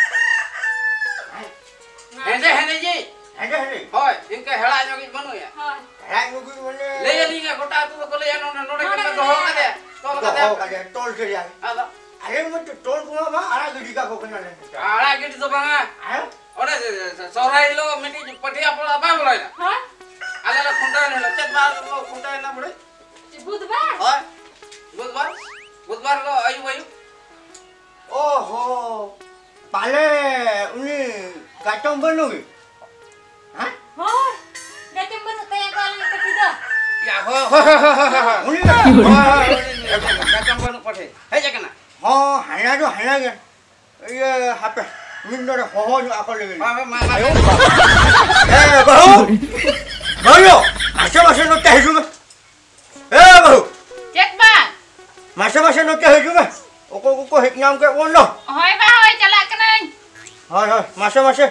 ᱦᱮᱸᱫᱮ, ᱦᱮᱸᱫᱮ ᱜᱮ? ᱦᱮᱸᱫᱮ, ᱦᱮᱸᱫᱮ᱾ ᱦᱳᱭ, ᱤᱱᱠᱟᱹ ᱦᱮᱲᱟ ᱧᱚᱜᱤᱡ ᱵᱟᱹᱱᱩᱜ ᱮᱭᱟ᱾ ᱦᱳᱭ᱾ ᱦᱮᱲᱟ ᱧᱚᱜᱤᱡ ᱢᱟᱱᱮ? ᱞᱟᱹᱭ ᱟᱹᱞᱤᱧᱟ, ᱜᱚᱴᱟ ᱟᱹᱛᱩ ᱫᱚᱠᱚ ᱞᱟᱹᱭᱟ, ᱱᱚᱰᱮ, ᱱᱚᱰᱮ ᱱᱚᱰᱮ ᱠᱚ ᱠᱚ ᱫᱚᱦᱚ ᱞᱟᱹᱭᱟ᱾ ᱠᱟᱫᱮᱭᱟ, ᱛᱚᱞ ᱫᱚᱦᱚ ᱠᱟᱫᱮᱭᱟ᱾ ᱠᱟᱫᱮᱭᱟ, ᱛᱚᱞ ᱠᱮᱫᱮᱭᱟ᱾ ᱟᱫᱚ? ᱟᱞᱮ ᱢᱟ ᱛᱚ ᱛᱚᱞ ᱠᱚᱢᱟ ᱵᱟᱝ, ᱟᱲᱟᱜ ᱜᱤᱰᱤ ᱠᱟᱠᱚ ᱠᱟᱱᱟᱞᱮ ᱱᱮᱛᱟᱨ᱾ ᱟᱲᱟᱜ ᱜᱤᱰᱤ ᱫᱚ ᱵᱟᱝᱟ᱾ ᱦᱮᱸ? ᱚᱱᱮ ᱥᱚᱦᱨᱟᱭ ᱦᱤᱞᱳᱜ ᱢᱤᱫᱴᱤᱡ ᱯᱟᱹᱴᱷᱤ ᱟᱯᱚᱲᱟ ᱵᱟᱭ ᱵᱚᱞᱚᱭᱮᱱᱟ? ᱦᱳᱭ᱾ ᱟᱞᱮ ᱞᱮ ᱠᱷᱩᱱᱴᱟᱹᱣ ᱮᱱ ᱦᱤᱞᱳᱜ, ᱪᱮᱫ ᱵᱟᱨ ᱦᱤᱞᱳᱜ ᱠᱷᱩᱱᱴᱟᱹᱣ ᱮᱱᱟ ᱵᱩᱲᱦᱤ? ᱵᱩᱫᱷᱵᱟᱨ? ᱦᱳᱭ, ᱵᱩᱫᱷᱵᱟᱨ, ᱵᱩᱫᱷᱵᱟᱨ ᱦᱤᱞᱳᱜ ᱟᱹᱭᱩᱵ ᱟᱹᱭᱩᱵ᱾ ᱚ ᱦᱚ, ᱯᱟᱞᱮ ᱩᱱᱤ ᱜᱟᱪᱚᱢ ᱵᱟᱹᱱᱩ ᱜᱮ? ᱦᱮᱸ? ᱦᱳᱭ, ᱜᱟᱪᱚᱢ ᱵᱟᱹᱱᱩ ᱛᱟᱭᱟ ᱠᱚ ᱟᱞᱮ ᱯᱟᱹᱴᱤ ᱫᱚ᱾ ᱭᱟ, ᱦᱳᱭ, ᱦᱳᱭ, ᱦᱳᱭ, ᱦᱳᱭ, ᱦᱳᱭ᱾ ᱩᱱᱤ ᱫᱚ? ᱦᱳᱭ, ᱦᱳᱭ, ᱦᱳᱭ, ᱩᱱᱤ ᱜᱮ᱾ ᱜᱟᱪᱚᱢ ᱵᱟᱹᱱᱩ ᱯᱟᱴᱷᱮ ᱦᱮᱡ ᱟᱠᱟᱱᱟ᱾ ᱦᱚᱸ, ᱦᱟᱱᱟ ᱫᱚ ᱦᱟᱱᱟ ᱜᱮ᱾ ᱤᱭᱟᱹ, ᱦᱟᱯᱮ, ᱢᱤᱫ ᱰᱚᱸᱰᱮ ᱦᱚᱦᱚ ᱧᱚᱜ ᱟᱠᱚ ᱞᱟᱹᱜᱤᱫ᱾ ᱦᱳᱭ, ᱦᱳᱭ, ᱢᱟ, ᱢᱟ, ᱟᱭᱳ ᱢᱟ᱾ ᱵᱟᱵᱟ᱾ ᱮ, ᱵᱟᱹᱦᱩ! ᱵᱟᱹᱦᱩ! ᱢᱟᱥᱮ, ᱢᱟᱥᱮ ᱱᱚᱛᱮ ᱦᱤᱡᱩᱜ ᱢᱮ᱾ ᱮ, ᱵᱟᱹᱦᱩ! ᱪᱮᱫ ᱵᱟᱝ? ᱢᱟᱥᱮ, ᱢᱟᱥᱮ ᱱᱚᱛᱮ ᱦᱤᱡᱩᱜ ᱢᱮ᱾ ᱚᱠᱚᱭ ᱠᱚᱠᱚ ᱦᱮᱡ ᱧᱟᱢ ᱠᱮᱫ ᱵᱚᱱ ᱫᱚ᱾ ᱦᱳᱭ ᱵᱟ, ᱦᱳᱭ, ᱪᱟᱞᱟᱜ ᱠᱟᱹᱱᱟᱹᱧ᱾ ᱦᱳᱭ, ᱦᱳᱭ, ᱢᱟᱥᱮ, ᱢᱟᱥᱮ᱾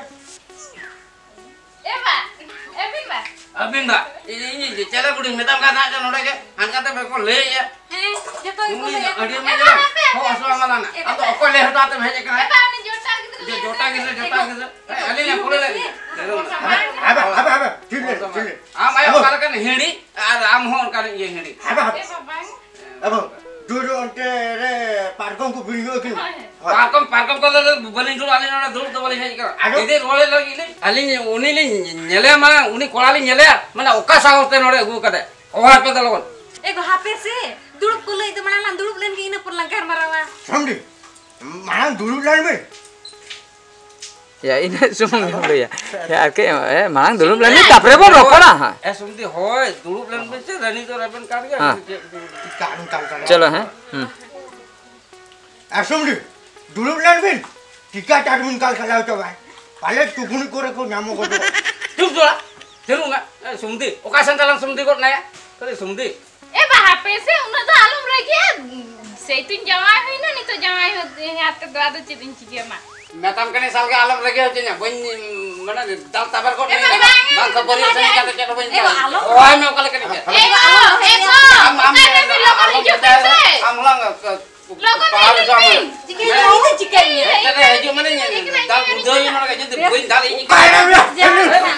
ᱮ ᱵᱟ, ᱟᱹᱵᱤᱱ ᱵᱟ᱾ ᱟᱹᱵᱤᱱ ᱵᱟ, ᱤᱧ, ᱤᱧ, ᱤᱧ ᱪᱮᱞᱮ ᱵᱩᱰᱷᱤᱧ ᱢᱮᱛᱟᱢ ᱠᱟᱱ ᱛᱟᱦᱮᱸᱫ ᱡᱮ ᱱᱚᱰᱮ ᱜᱮ ᱦᱟᱱᱠᱟ ᱛᱮ ᱵᱟᱠᱚ ᱞᱟᱹᱭᱮᱫᱼᱟ᱾ ᱦᱮᱸ, ᱡᱚᱛᱚ ᱜᱮᱠᱚ ᱩᱱᱤ ᱞᱟᱹᱭᱟ᱾ ᱟᱹᱰᱤ ᱮ ᱢᱚᱡᱽ ᱵᱟ, ᱦᱟᱯᱮ᱾ ᱦᱚᱸ, ᱚᱥᱚᱞ ᱢᱟᱞᱟ ᱱᱟ᱾ ᱮ ᱟᱢ ᱫᱚ ᱵᱟ, ᱚᱠᱚᱭ ᱞᱟᱹᱭ ᱦᱚᱴᱚ ᱠᱟᱛᱮᱢ ᱦᱮᱡ ᱟᱠᱟᱱᱟ? ᱮ ᱵᱟ, ᱩᱱᱤ ᱡᱚᱴᱟ ᱜᱤᱫᱽᱨᱟᱹ ᱡᱮ ᱞᱟᱹᱭ ᱡᱚᱴᱟ ᱦᱚᱴᱚ ᱜᱤᱫᱽᱨᱟᱹ, ᱠᱟᱫᱟ᱾ ᱡᱚᱴᱟ ᱜᱤᱫᱽᱨᱟᱹ᱾ ᱮ, ᱟᱹᱞᱤᱧ ᱞᱤᱧ ᱠᱩᱞᱤ ᱞᱮᱫ ᱵᱤᱱᱟ᱾ ᱦᱟᱯᱮ, ᱦᱟᱯᱮ, ᱦᱟᱯᱮ, ᱴᱷᱤᱠ ᱞᱮ, ᱴᱷᱤᱠ ᱞᱮ᱾ ᱟᱢ ᱟᱭᱳ ᱦᱮᱞᱳ᱾ ᱚᱠᱟ ᱞᱮᱠᱟᱱ ᱦᱤᱲᱤ ᱟᱨ ᱟᱢ ᱦᱚᱸ ᱚᱱᱠᱟᱱ ᱤᱭᱟᱹ ᱦᱤᱲᱤ᱾ ᱦᱟᱯᱮ, ᱦᱟᱯᱮ᱾ ᱮ ᱵᱟ, ᱵᱟᱝ᱾ ᱮ ᱵᱟ, ᱫᱩᱨ ᱚᱱᱛᱮ ᱨᱮ ᱯᱟᱨᱠᱚᱢ ᱠᱚ ᱵᱤᱞᱤ ᱧᱚᱜ ᱠᱤᱱ᱾ ᱦᱳᱭ᱾ ᱯᱟᱨᱠᱚᱢ, ᱯᱟᱨᱠᱚᱢ ᱠᱚᱫᱚ ᱵᱟᱹᱞᱤᱧ ᱫᱩᱲᱩᱵ, ᱟᱹᱞᱤᱧ ᱱᱚᱰᱮ ᱫᱩᱲᱩᱵ ᱫᱚ ᱵᱟᱹᱞᱤᱧ ᱦᱮᱡ ᱟᱠᱟᱱᱟ᱾ ᱟᱫᱚ? ᱡᱩᱫᱤ ᱨᱩᱣᱟᱹᱲ ᱞᱟᱹᱜᱤᱫ ᱞᱤᱧ, ᱟᱹᱞᱤᱧ ᱩᱱᱤ ᱞᱤᱧ ᱧᱮᱞᱮᱭᱟ, ᱢᱟᱲᱟᱝ ᱩᱱᱤ ᱠᱚᱲᱟ ᱞᱤᱧ ᱧᱮᱞᱮᱭᱟ, ᱢᱟᱱᱮ ᱚᱠᱟ ᱥᱟᱦᱚᱥ ᱛᱮ ᱱᱚᱰᱮ ᱟᱹᱜᱩ ᱠᱟᱫᱮ? ᱦᱚᱦᱚ ᱟᱯᱮ ᱫᱚ ᱞᱚᱜᱚᱱ᱾ ᱮ ᱜᱚ, ᱦᱟᱯᱮ ᱥᱮ, ᱫᱩᱲᱩᱵ ᱠᱚ ᱞᱟᱹᱭ ᱫᱚ ᱢᱟᱲᱟᱝ ᱞᱟᱝ ᱫᱩᱲᱩᱵ ᱞᱮᱱ ᱜᱮ, ᱤᱱᱟᱹ ᱯᱚᱨ ᱞᱟᱝ ᱜᱟᱞᱢᱟᱨᱟᱣᱟ᱾ ᱥᱟᱢᱰᱤ, ᱢᱟᱲᱟᱝ ᱫᱩᱲᱩᱵ ᱞᱮᱱ ᱵᱤᱱ᱾ ᱭᱟ, ᱤᱱᱟᱹᱜ ᱥᱩᱢᱩᱝ ᱜᱮᱢ ᱞᱟᱹᱭᱟ᱾ ᱭᱟ, ᱟᱨᱠᱤ, ᱮ, ᱢᱟᱲᱟᱝ ᱫᱩᱲᱩᱵ ᱞᱮᱱ ᱵᱤᱱ, ᱛᱟᱯᱚᱨᱮ ᱵᱚᱱ ᱨᱚᱯᱚᱲᱟ ᱦᱟᱸᱜ᱾ ᱮ, ᱥᱩᱢᱫᱤ, ᱦᱳᱭ, ᱫᱩᱲᱩᱵ ᱞᱮᱱ ᱵᱤᱱ ᱥᱮ, ᱨᱟᱹᱱᱤ ᱫᱚ ᱨᱮᱵᱮᱱ ᱠᱟᱱ ᱜᱮᱭᱟ᱾ ᱦᱮᱸ᱾ ᱪᱮᱫ ᱫᱩᱲᱩᱵ? ᱪᱟᱞᱚ, ᱦᱮᱸ᱾ ᱦᱩᱸ᱾ ᱮ, ᱥᱩᱢᱫᱤ, ᱫᱩᱲᱩᱵ ᱞᱮᱱ ᱵᱤᱱ, ᱴᱤᱠᱟ ᱪᱟᱴ ᱵᱤᱱ ᱠᱟᱞ ᱠᱟᱞᱟᱣ ᱪᱟᱵᱟᱭ᱾ ᱯᱟᱞᱮ ᱴᱩᱠᱩᱱᱤ ᱠᱚᱨᱮ ᱠᱚ ᱧᱟᱢᱚᱜ ᱜᱚᱫᱚᱜ᱾ ᱪᱩᱯ ᱛᱚᱲᱟ, ᱛᱷᱤᱨᱚᱜ ᱢᱮ᱾ ᱮ, ᱥᱩᱢᱫᱤ, ᱚᱠᱟ ᱥᱮᱱ ᱛᱟᱞᱟᱝ ᱥᱩᱢᱫᱤ ᱜᱚᱫ ᱱᱟᱭᱟ? ᱠᱷᱟᱹᱞᱤ ᱥᱩᱢᱫᱤ᱾ ᱮ ᱵᱟ, ᱦᱟᱯᱮ ᱥᱮ, ᱩᱱᱟᱹᱜ ᱫᱚ ᱟᱞᱚᱢ ᱨᱟᱹᱜᱤᱜᱼᱟ᱾ ᱥᱮᱭ ᱛᱩᱧ ᱡᱟᱶᱟᱭ ᱦᱩᱭᱱᱟ, ᱱᱤᱛᱚᱜ ᱡᱟᱶᱟᱭ ᱦᱩᱭ ᱟᱛᱮ ᱫᱚ ᱟᱫᱚ ᱪᱮᱫ ᱤᱧ ᱪᱤᱠᱟᱹᱭᱟ ᱢᱟ? ᱢᱮᱛᱟᱢ ᱠᱟᱹᱱᱟᱹᱧ ᱥᱟᱞᱜᱮ, ᱟᱞᱚᱢ ᱨᱟᱹᱜᱤ ᱦᱚᱪᱚᱧᱟ᱾ ᱵᱟᱹᱧ, ᱢᱟᱱᱮ, ᱫᱟᱞ ᱛᱟᱵᱮᱨ ᱜᱚᱫ ᱮ ᱢᱮᱭᱟ᱾ ᱵᱟᱵᱟ, ᱵᱟᱝ ᱠᱷᱟᱹᱯᱟᱹᱨᱤ ᱦᱚᱪᱚᱧ ᱠᱟᱛᱮ ᱪᱮᱫ ᱦᱚᱸ ᱵᱟᱹᱧ ᱮ ᱵᱟᱵᱟ, ᱢᱮᱛᱟᱢᱟ᱾ ᱟᱞᱚᱢ ᱦᱚᱦᱚᱭ ᱢᱮ ᱚᱠᱟ ᱞᱮᱠᱟᱱᱤᱡ ᱠᱟᱱᱟ᱾ ᱮ ᱜᱚ, ᱮ ᱜᱚ, ᱟᱢ, ᱟᱢ, ᱚᱠᱟᱭ ᱱᱟᱯᱮ ᱞᱚᱜᱚᱱ ᱟᱞᱚᱢ ᱦᱤᱡᱩᱜ ᱯᱮ ᱢᱮᱛᱟᱭᱟ᱾ ᱥᱮ᱾ ᱟᱢ ᱦᱚᱞᱟᱝ, ᱞᱚᱜᱚᱱ ᱯᱟᱦᱟᱨ ᱦᱤᱡᱩᱜ ᱦᱚᱪᱚ ᱟᱢ᱾ ᱯᱮ᱾ ᱪᱤᱠᱟᱹᱧ ᱞᱟᱹᱭᱟ? ᱤᱧ ᱫᱚ ᱪᱤᱠᱟᱹᱧ ᱞᱟᱹᱭᱟ? ᱦᱮᱡ ᱠᱟᱛᱮ ᱦᱤᱡᱩᱜ ᱢᱟᱱᱮ ᱫᱟᱞ ᱵᱩᱡᱷᱟᱹᱣ ᱤᱧ ᱱᱚᱰᱮ ᱡᱩᱫᱤ ᱵᱟᱹᱧ ᱫᱟᱞ ᱤᱧ ᱚᱠᱟᱭ ᱱᱟᱢ ᱭᱟ?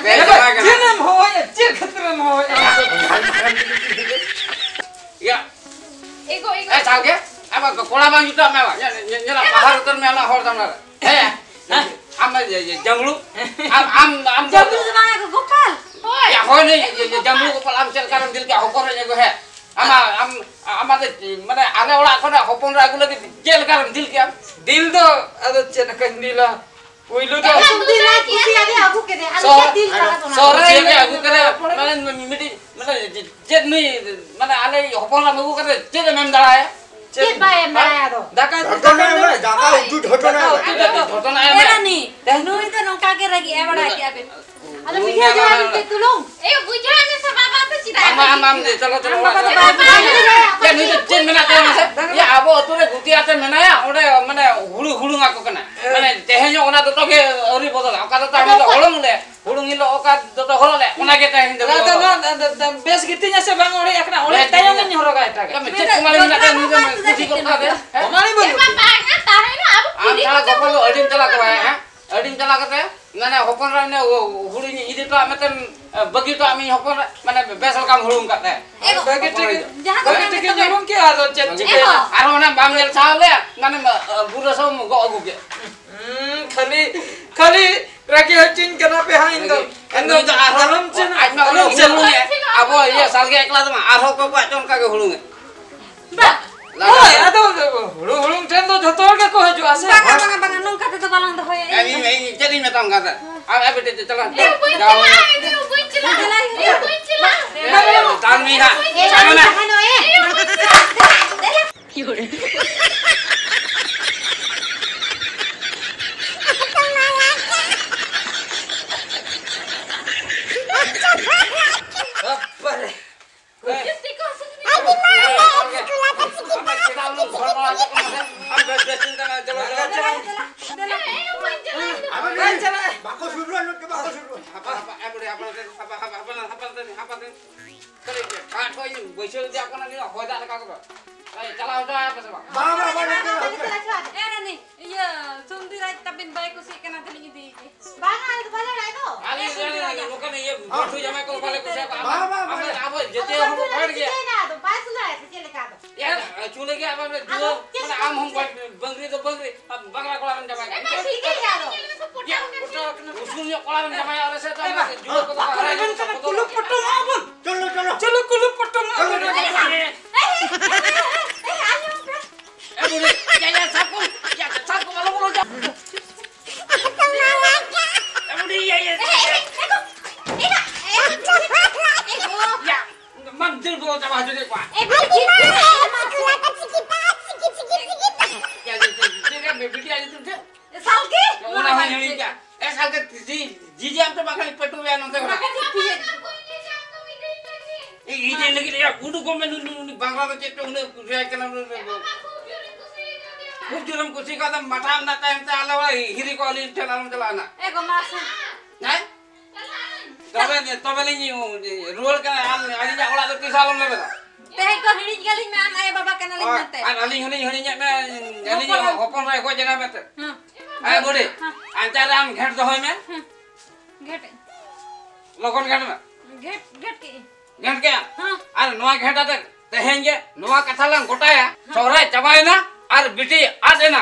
ᱵᱮᱥ ᱵᱟᱭ ᱜᱟᱱᱚᱜᱼᱟ᱾ ᱪᱮᱫ ᱮᱢ ᱦᱚᱦᱚᱭᱟ? ᱪᱮᱫ ᱠᱷᱟᱹᱛᱤᱨ ᱮᱢ ᱦᱚᱦᱚᱭᱟ? ᱭᱟ᱾ ᱮ ᱜᱚ, ᱮ ᱜᱚ᱾ ᱮ, ᱥᱟᱞᱜᱮ, ᱟᱢᱟᱜ ᱠᱚᱲᱟ ᱵᱟᱝ ᱡᱩᱛᱩᱜ ᱢᱮ ᱵᱟᱝ? ᱧᱮᱞ, ᱧᱮᱞ, ᱧᱮᱞ, ᱮ ᱯᱟᱦᱟᱨ ᱵᱟᱵᱟ᱾ ᱩᱛᱟᱹᱨ ᱢᱮ ᱟᱞᱟᱝ ᱦᱚᱲ ᱫᱚ ᱱᱚᱰᱮ᱾ ᱦᱮᱸ, ᱟᱢ ᱫᱚ ᱡᱮ, ᱡᱮ, ᱡᱟᱢᱲᱩ᱾ ᱟᱢ, ᱟᱢ, ᱟᱢ ᱫᱚ ᱡᱟᱢᱲᱩ ᱫᱚ ᱵᱟᱝ, ᱟᱜᱩ ᱜᱳᱯᱟᱞ᱾ ᱦᱳᱭ᱾ ᱭᱟ, ᱦᱳᱭ, ᱱᱩᱭ, ᱡᱮ, ᱡᱮ, ᱡᱟᱢᱲᱩ ᱜᱳᱯᱟᱞ, ᱟᱢ ᱪᱮᱫ ᱞᱮᱠᱟ ᱨᱮᱢ ᱫᱤᱞ ᱠᱮᱫ ᱦᱚᱯᱚᱱ ᱨᱮ ᱟᱹᱜᱩ, ᱦᱮᱸ? ᱟᱢᱟᱜ, ᱟᱢ, ᱟᱢᱟᱜ ᱫᱚ, ᱢᱟᱱᱮ, ᱟᱞᱮ ᱚᱲᱟᱜ ᱠᱷᱚᱱᱟᱜ ᱦᱚᱯᱚᱱ ᱨᱮ ᱟᱹᱜᱩ ᱞᱟᱹᱜᱤᱫ ᱪᱮᱫ ᱞᱮᱠᱟ ᱨᱮᱢ ᱫᱤᱞ ᱠᱮᱫᱼᱟ? ᱫᱤᱞ ᱫᱚ ᱟᱫᱚ ᱪᱮᱫ ᱞᱮᱠᱟᱧ ᱫᱤᱞᱟ? ᱯᱩᱭᱞᱩ ᱫᱚ ᱮᱱᱠᱷᱟᱱ ᱫᱩᱥᱨᱟ ᱠᱩᱥᱤᱭᱟᱫᱮ ᱟᱹᱜᱩ ᱠᱮᱫᱮ, ᱟᱫᱚ ᱥᱚᱦᱚᱨ, ᱪᱮᱫ ᱫᱤᱞ ᱠᱟᱱᱟ ᱚᱱᱟ? ᱥᱚᱦᱚᱨ ᱨᱮ ᱪᱮᱫ ᱞᱮ ᱟᱹᱜᱩ ᱠᱮᱫᱟ? ᱢᱟᱱᱮ, ᱢᱤᱫᱴᱤᱡ, ᱢᱟᱱᱮ, ᱪᱮᱫ ᱱᱩᱭ, ᱢᱟᱱᱮ, ᱟᱞᱮ ᱦᱚᱯᱚᱱ ᱮᱨᱟ ᱟᱹᱜᱩ ᱠᱟᱛᱮ ᱪᱮᱫ ᱮᱢ ᱮᱢ ᱫᱟᱲᱮᱭᱟᱭᱟ? ᱪᱮᱫ ᱵᱟᱭ ᱮᱢ ᱫᱟᱲᱮᱭᱟᱜᱼᱟ ᱟᱫᱚ? ᱫᱟᱠᱟ, ᱫᱟᱠᱟ ᱫᱟᱠᱟ ᱮᱢ ᱢᱮ, ᱫᱟᱠᱟ ᱩᱛᱩ ᱡᱷᱚᱛᱚᱱᱟᱜ ᱮᱢ ᱢᱮ᱾ ᱩᱛᱩ ᱡᱷᱚᱛᱚ᱾ ᱡᱷᱚᱛᱚᱱᱟᱜ ᱮᱢ ᱮ ᱢᱮ᱾ ᱨᱟᱱᱤ, ᱱᱩᱭ ᱫᱚ ᱱᱚᱝᱠᱟ ᱜᱮ ᱨᱟᱹᱜᱤ ᱮ ᱵᱟᱲᱟᱭ ᱠᱮᱜᱼᱟ ᱵᱮᱱ᱾ ᱟᱫᱚ ᱵᱩᱡᱷᱟᱹᱣ ᱧᱟᱢᱟ ᱵᱮᱱ ᱪᱮᱫ ᱛᱩᱞᱩᱝ? ᱮ, ᱵᱩᱡᱷᱟᱹᱣ ᱢᱮ ᱥᱮ ᱵᱟᱵᱟ ᱫᱚ ᱪᱮᱫᱟᱜ ᱟᱢ, ᱟᱢ, ᱟᱢ ᱫᱮ, ᱪᱚᱞᱚ, ᱪᱚᱞᱚ, ᱟᱢ ᱵᱟᱵᱟ ᱫᱚ ᱚᱲᱟᱜ ᱵᱟᱭ ᱪᱚᱞᱚ᱾ ᱵᱩᱡᱷᱟᱹᱣᱟ᱾ ᱭᱟ, ᱱᱩᱭ ᱫᱚ ᱪᱮᱫ ᱢᱮᱱᱟᱜ ᱛᱟᱭᱟ ᱢᱟᱥᱮ? ᱭᱟ, ᱟᱵᱚ ᱟᱹᱛᱩ ᱨᱮ ᱜᱩᱛᱤ ᱟᱛᱮ ᱢᱮᱱᱟᱭᱟ, ᱚᱸᱰᱮ, ᱢᱟᱱᱮ, ᱦᱩᱲᱩ, ᱦᱩᱲᱩᱝ ᱟᱠᱚ ᱠᱟᱱᱟ᱾ ᱦᱮᱸ᱾ ᱢᱟᱱᱮ, ᱛᱮᱦᱮᱧ ᱦᱚᱸ ᱚᱱᱟ ᱫᱚᱛᱚ ᱜᱮ ᱟᱹᱣᱨᱤ ᱵᱚᱫᱚᱞᱟ᱾ ᱚᱠᱟ ᱫᱚᱛᱚ ᱟᱫᱚ ᱦᱤᱞᱳᱜ ᱚᱠᱚᱭ ᱦᱩᱲᱩᱝ ᱞᱮ, ᱦᱩᱲᱩᱝ ᱦᱤᱞᱳᱜ ᱚᱠᱟ ᱫᱚᱛᱚ ᱦᱚᱨᱚᱜ ᱞᱮ, ᱚᱱᱟ ᱜᱮ ᱛᱮᱦᱮᱧ ᱫᱚ ᱟᱫᱚ ᱵᱚᱫᱚᱞ᱾ ᱱᱚᱣᱟ ᱫᱚ, ᱫᱚ, ᱫᱚ ᱵᱮᱥ ᱜᱮᱛᱤᱧᱟ ᱥᱮ ᱵᱟᱝ ᱚᱲᱮᱡ ᱟᱠᱟᱱᱟ? ᱚᱲᱮᱡ ᱵᱮᱥ ᱛᱟᱭᱚᱢ ᱜᱮᱛᱤᱧᱟ᱾ ᱤᱧ ᱦᱚᱨᱚᱜᱟ ᱮᱴᱟᱜᱟᱜ᱾ ᱪᱮᱫ ᱠᱚ ᱢᱟᱞᱮ ᱢᱮᱱᱟᱜ ᱛᱟᱭᱟ? ᱱᱩᱭ ᱫᱚ ᱠᱩᱥᱤ ᱜᱚᱫ ᱠᱟᱜ ᱜᱮ᱾ ᱦᱮᱸ? ᱵᱟᱝᱟ, ᱛᱟᱦᱮᱱᱟ, ᱟᱵᱚ ᱟᱢ ᱠᱩᱞᱤ ᱪᱷᱟᱲᱟ ᱠᱚᱛᱮ ᱜᱚᱯᱚᱞ ᱫᱚ ᱟᱹᱰᱤᱢ ᱪᱟᱞᱟᱜ ᱠᱟᱱᱟ, ᱦᱮᱸ? ᱟᱹᱰᱤᱧ ᱪᱟᱞᱟᱣ ᱠᱟᱛᱮ, ᱢᱟᱱᱮ, ᱦᱚᱯᱚᱱ ᱮᱨᱟ ᱩᱱᱤ ᱦᱩᱲᱩᱧ ᱤᱫᱤ ᱦᱚᱴᱚᱣᱟᱜ ᱢᱮᱛᱮᱢ, ᱵᱟᱹᱜᱤ ᱦᱚᱴᱚᱣᱟᱜ ᱢᱤᱧ ᱦᱚᱯᱚᱱ ᱮᱨᱟ, ᱢᱟᱱᱮ, ᱵᱮᱥ ᱞᱮᱠᱟᱢ ᱦᱩᱲᱩᱝ ᱠᱟᱫ ᱛᱟᱭᱟ᱾ ᱮ ᱜᱚ, ᱵᱷᱟᱹᱜᱤ ᱴᱷᱤᱠ, ᱡᱟᱦᱟᱸ ᱠᱚ ᱵᱷᱟᱹᱜᱤ ᱢᱮᱱ ᱴᱷᱤᱠ ᱠᱟᱛᱮ ᱧᱩᱦᱩᱢ ᱠᱮᱜᱼᱟ, ᱟᱫᱚ ᱪᱮᱫ ᱮ ᱪᱤᱠᱟᱹᱭᱟ? ᱜᱚ᱾ ᱟᱨᱦᱚᱸ ᱚᱱᱟ ᱵᱟᱢ ᱧᱮᱞ ᱥᱟᱦᱟᱣ ᱞᱮᱭᱟ, ᱢᱟᱱᱮ, ᱵᱩᱨᱟᱹ ᱥᱚᱢ ᱜᱚᱜ ᱟᱹᱜᱩ ᱠᱮᱫ᱾ ᱦᱩᱸ, ᱠᱷᱟᱹᱞᱤ, ᱠᱷᱟᱹᱞᱤ ᱨᱟᱹᱜᱤ ᱦᱚᱪᱚᱧ ᱠᱟᱱᱟ ᱯᱮ ᱦᱟᱸᱜ, ᱤᱧ ᱫᱚ, ᱨᱟᱹᱜᱤ᱾ ᱤᱧ ᱫᱚ ᱱᱩᱭ ᱫᱚ ᱟᱨᱦᱚᱸ ᱟᱞᱚᱢ ᱪᱮᱫ, ᱟᱡ ᱢᱟ ᱟᱞᱚᱢ ᱩᱱᱟᱹᱜ ᱪᱮᱫ᱾ ᱦᱩᱲᱩᱝ ᱮ, ᱟᱵᱚ ᱤᱭᱟᱹ ᱥᱟᱞᱜᱮ ᱮᱠᱞᱟ ᱫᱚ ᱵᱟᱝ, ᱟᱨᱦᱚᱸ ᱚᱠᱚᱭ ᱠᱚᱣᱟᱜ ᱪᱚ ᱚᱱᱠᱟ ᱜᱮ ᱦᱩᱲᱩᱝ ᱮ᱾ ᱵᱟ᱾ ᱦᱳᱭ, ᱟᱫᱚ ᱦᱩᱲᱩ ᱦᱩᱲᱩᱝ ᱴᱷᱮᱱ ᱫᱚ ᱡᱷᱚᱛᱚ ᱦᱚᱲ ᱜᱮᱠᱚ ᱦᱤᱡᱩᱜᱼᱟ ᱥᱮ? ᱵᱟᱝᱟ, ᱵᱟᱝᱟ, ᱵᱟᱝᱟ, ᱱᱚᱝᱠᱟ ᱛᱮᱫᱚ ᱵᱟᱞᱟᱝ ᱫᱚᱦᱚᱭᱟ᱾ ᱮ, ᱤᱧ, ᱤᱧ ᱪᱮᱫ ᱤᱧ ᱢᱮᱛᱟᱢ ᱠᱟᱱ ᱛᱟᱦᱮᱸ? ᱟᱢ, ᱮ, ᱵᱤᱴᱤ, ᱪᱟᱞᱟᱣ᱾ ᱮ, ᱵᱟᱹᱧ ᱪᱟᱞᱟᱜᱼᱟ, ᱤᱧ ᱫᱚ ᱵᱟᱹᱧ ᱪᱟᱞᱟᱜᱼᱟ᱾ ᱪᱟᱞᱟᱜ ᱦᱩᱭᱩᱜᱼᱟ᱾ ᱵᱟᱹᱧ ᱪᱟᱞᱟᱜᱼᱟ᱾ ᱫᱟᱞ ᱢᱮ ᱦᱟᱸᱜ᱾ ᱮ, ᱪᱟᱞᱟᱜ ᱢᱮ᱾ ᱱᱚᱜᱼᱚᱭ, ᱮ᱾ ᱵᱟᱯ ᱨᱮ᱾ ᱡᱟᱹᱥᱛᱤ ᱠᱚ ᱦᱟᱹᱥᱩ ᱠᱤᱫᱤᱧᱟ᱾ ᱟᱢ ᱵᱮᱥ, ᱵᱮᱥ ᱪᱤᱱᱛᱟᱹ ᱢᱮ, ᱪᱚᱞᱚ, ᱪᱚᱞᱚ, ᱪᱚᱞᱚ᱾ ᱫᱮᱞᱟ, ᱫᱮᱞᱟ, ᱫᱮᱞᱟ᱾ ᱮ, ᱮ, ᱵᱟᱹᱧ ᱪᱟᱞᱟᱜᱼᱟ, ᱤᱧ ᱫᱚ᱾ ᱟᱵᱚ ᱵᱟᱹᱧ ᱪᱟᱞᱟᱜᱼᱟ᱾ ᱵᱟᱠᱚ ᱥᱩᱨᱩᱜᱼᱟ, ᱱᱩᱠᱩ ᱵᱟᱠᱚ ᱥᱩᱨᱩᱜᱼᱟ᱾ ᱦᱟᱯᱟ, ᱦᱟᱯᱟ, ᱮ, ᱵᱩᱰᱷᱤ, ᱦᱟᱯᱟ, ᱦᱟᱯᱟ, ᱦᱟᱯᱟ, ᱦᱟᱯᱟ, ᱦᱟᱯᱟ᱾ ᱠᱷᱟᱹᱞᱤ ᱪᱮᱫ? ᱠᱟᱴ ᱦᱚᱸ ᱤᱧ ᱵᱟᱹᱭᱥᱟᱹᱣ ᱤᱫᱤᱭᱟᱜ ᱠᱟᱱᱟ, ᱱᱤᱭᱟᱹ ᱦᱚᱭ ᱫᱟᱜ ᱞᱮᱠᱟ ᱠᱚᱫᱚ᱾ ᱮ, ᱪᱟᱞᱟᱣ ᱦᱚᱪᱚ ᱟᱯᱮ ᱥᱮ ᱵᱟᱝ? ᱵᱟᱝ, ᱵᱟᱝ, ᱵᱟᱝ, ᱵᱟᱝ, ᱵᱟᱝ᱾ ᱮ, ᱨᱟᱱᱤ, ᱤᱭᱟᱹ, ᱥᱩᱱᱫᱤ ᱨᱟᱡᱽ ᱛᱟᱵᱤᱱ ᱵᱟᱭ ᱠᱩᱥᱤᱜ ᱠᱟᱱᱟ, ᱛᱟᱦᱞᱮ ᱤᱧ ᱤᱫᱤᱭᱮ ᱜᱮ᱾ ᱵᱟᱝᱟ, ᱟᱞᱮ ᱫᱚ ᱵᱟᱞᱮ ᱨᱟᱜ ᱫᱚ᱾ ᱟᱞᱮ ᱮ, ᱥᱩᱱᱫᱤ ᱨᱟᱡᱽ᱾ ᱱᱚᱝᱠᱟᱱ ᱤᱭᱟᱹ ᱵᱟᱹᱦᱩ ᱡᱟᱢᱟᱭ ᱠᱚ ᱵᱟᱞᱮ ᱠᱩᱥᱤᱭᱟᱠᱚᱣᱟ᱾ ᱵᱟᱝ, ᱵᱟᱝ, ᱵᱟᱝ᱾ ᱟᱵᱚ, ᱟᱵᱚ ᱡᱟᱹᱛᱤ ᱟᱫᱚ ᱦᱚᱲ ᱵᱟᱹᱦᱩ ᱦᱚᱲ ᱜᱮ᱾ ᱪᱤᱠᱟᱹᱭᱮᱱᱟ? ᱟᱫᱚ ᱵᱟᱭ ᱥᱩᱱᱫᱚᱨᱟᱭ ᱥᱮ ᱪᱮᱫ ᱞᱮᱠᱟ ᱟᱫᱚ? ᱮ, ᱪᱩᱞᱟᱹ ᱜᱮ ᱟᱵᱟᱨ ᱟᱫᱚ ᱡᱩᱣᱟᱹ, ᱪᱮᱫ ᱢᱟᱱᱮ ᱟᱢ ᱦᱚᱸ ᱪᱮᱫ? ᱵᱟᱝ-, ᱵᱟᱝᱨᱤ ᱫᱚ ᱵᱟᱝᱨᱤ, ᱟᱢ ᱵᱟᱝᱨᱟ ᱠᱚᱲᱟ ᱨᱮᱱ ᱡᱟᱢᱟᱭ ᱠᱟᱱᱟ᱾ ᱮ, ᱴᱷᱤᱠ ᱜᱮᱭᱟ ᱟᱫᱚ᱾ ᱭᱟ, ᱯᱚᱴᱟᱣ ᱠᱟᱱᱟ᱾ ᱩᱥᱩᱞ ᱧᱚᱜ ᱠᱚᱲᱟ ᱨᱮᱱ ᱡᱟᱢᱟᱭ ᱟᱞᱮ ᱥᱮᱫ ᱫᱚ ᱮ, ᱵᱟ, ᱡᱩᱣᱟᱹ ᱠᱚᱫᱚ ᱟᱠᱚ ᱵᱟᱠᱚ ᱨᱮᱵᱮᱱ ᱠᱟᱱᱟ, ᱠᱚᱫᱚ ᱠᱩᱞᱩᱯ ᱯᱚᱴᱚᱢᱚᱜ ᱟᱵᱚᱱ᱾ ᱪᱚᱞᱚ, ᱪᱚᱞᱚ᱾ ᱪᱚᱞᱚ, ᱠᱩᱞᱩᱯ ᱯᱚᱴᱚᱢᱚᱜ ᱟᱵᱚᱱ᱾ ᱮ, ᱮ, ᱮ, ᱮ, ᱟᱸᱡᱚᱢ ᱯᱮ᱾ ᱮ, ᱵᱩᱰᱷᱤ, ᱭᱟ, ᱭᱟ, ᱥᱟᱵ ᱠᱚᱢ, ᱭᱟ, ᱥᱟᱵ ᱠᱚᱢ, ᱟᱞᱚ ᱵᱚᱞᱚ ᱦᱚᱪᱚ᱾ ᱮ, ᱵᱩᱰᱷᱤ, ᱭᱟ, ᱭᱟ, ᱮ, ᱮ, ᱮ, ᱮ, ᱜᱚ, ᱮ, ᱜᱚ, ᱮ, ᱜᱚ᱾ ᱭᱟ, ᱢᱟ ᱫᱟᱹᱲ ᱵᱚᱞᱚ ᱪᱟᱵᱟ ᱦᱚᱪᱚ ᱠᱮᱫ ᱠᱚᱣᱟ᱾ ᱮ, ᱵᱩᱰᱷᱤ, ᱮ, ᱢᱟ, ᱪᱤᱠᱤ, ᱯᱟ, ᱪᱤᱠᱤ, ᱪᱤᱠᱤ, ᱪᱤᱠᱤ, ᱯᱟ᱾ ᱭᱟ, ᱪᱮᱫ, ᱪᱮᱫ, ᱪᱮᱫ ᱨᱮᱭᱟᱜ ᱵᱤᱴᱤ ᱟᱡ ᱧᱩᱛᱩᱢ ᱪᱮᱫ? ᱥᱟᱞᱠᱤ? ᱚᱱᱟ ᱦᱚᱸᱧ ᱦᱤᱲᱤᱧ ᱠᱮᱫᱟ᱾ ᱮ, ᱥᱟᱞᱠᱤ, ᱡᱤ, ᱡᱤ, ᱡᱤ ᱟᱢ ᱛᱮ ᱵᱟᱠᱷᱟᱱ ᱯᱮᱴᱩ ᱭᱟ ᱱᱚᱛᱮ ᱠᱷᱚᱱᱟᱜ᱾ ᱵᱟᱠᱷᱟᱱ ᱡᱤ ᱯᱤᱭᱮ᱾ ᱤᱧ, ᱤᱧ ᱞᱟᱹᱜᱤᱫ ᱭᱟ, ᱩᱰᱩᱠᱚᱜ ᱢᱮ, ᱱᱩᱭ, ᱱᱩᱭ, ᱱᱩᱭ ᱵᱟᱝᱞᱟ ᱫᱚ ᱪᱮᱫ ᱪᱚ ᱩᱱᱟᱹᱜ ᱠᱩᱥᱤᱭᱟᱭ ᱠᱟᱱᱟ, ᱱᱩᱭ, ᱱᱩᱭ, ᱱᱩᱭ᱾ ᱠᱷᱩᱵ ᱡᱳᱨᱮᱢ ᱠᱩᱥᱤ ᱠᱟᱣᱫᱟ, ᱢᱟᱴᱷᱟ ᱨᱮᱱᱟᱜ ᱛᱟᱭᱚᱢ ᱛᱮ ᱟᱞᱮ ᱚᱲᱟᱜ ᱦᱤᱨᱤ ᱠᱚ ᱟᱞᱮ ᱴᱷᱮᱱ ᱟᱞᱚᱢ ᱪᱟᱞᱟᱜᱼᱟ ᱱᱟᱜ᱾ ᱮ ᱜᱚ, ᱢᱟ ᱥᱮ᱾ ᱦᱮᱸ? ᱛᱚᱵᱮ, ᱛᱚᱵᱮ ᱞᱤᱧ ᱨᱩᱣᱟᱹᱲ ᱠᱟᱱᱟ, ᱟᱢ, ᱟᱹᱞᱤᱧᱟᱜ ᱚᱲᱟᱜ ᱫᱚ ᱛᱤᱥ ᱦᱚᱸ ᱟᱞᱚᱢ ᱞᱮᱵᱮᱫᱟ᱾ ᱛᱮᱦᱮᱧ ᱠᱚ ᱦᱤᱲᱤᱧ ᱜᱮᱞᱤᱧ ᱢᱮ, ᱟᱢ ᱟᱭᱳ ᱵᱟᱵᱟ ᱠᱟᱱᱟᱞᱤᱧ ᱦᱳᱭ, ᱢᱮᱱᱛᱮ᱾ ᱟᱨ ᱟᱹᱞᱤᱧ ᱦᱚᱸᱞᱤᱧ ᱦᱤᱲᱤᱧᱮᱫ ᱢᱮ, ᱟᱹᱞᱤᱧ ᱦᱚᱯᱚᱱ᱾ ᱦᱚᱯᱚᱱ ᱨᱮ ᱜᱚᱡ ᱮᱱᱟ ᱢᱮᱱᱛᱮ᱾ ᱦᱮᱸ᱾ ᱮ ᱵᱩᱰᱷᱤ, ᱦᱮᱸ᱾ ᱟᱱᱪᱟᱨ ᱨᱮ ᱟᱢ ᱜᱷᱮᱸᱴ ᱫᱚᱦᱚᱭ ᱢᱮ᱾ ᱦᱮᱸ᱾ ᱜᱷᱮᱸᱴ᱾ ᱞᱚᱜᱚᱱ ᱜᱷᱮᱸᱴ ᱢᱮ᱾ ᱜᱷᱮᱸᱴ, ᱜᱷᱮᱸᱴ ᱠᱮᱜ ᱟᱹᱧ᱾ ᱜᱷᱮᱸᱴ ᱠᱮᱜ ᱟᱢ? ᱦᱮᱸ᱾ ᱟᱨ ᱱᱚᱣᱟ ᱜᱷᱮᱸᱴ ᱟᱛᱮ ᱛᱮᱦᱮᱧ ᱜᱮ ᱱᱚᱣᱟ ᱠᱟᱛᱷᱟ ᱞᱟᱝ ᱜᱚᱴᱟᱭᱟ, ᱦᱮᱸ᱾ ᱥᱚᱦᱨᱟᱭ ᱪᱟᱵᱟᱭᱮᱱᱟ ᱟᱨ ᱵᱤᱴᱤ ᱟᱫ ᱮᱱᱟ᱾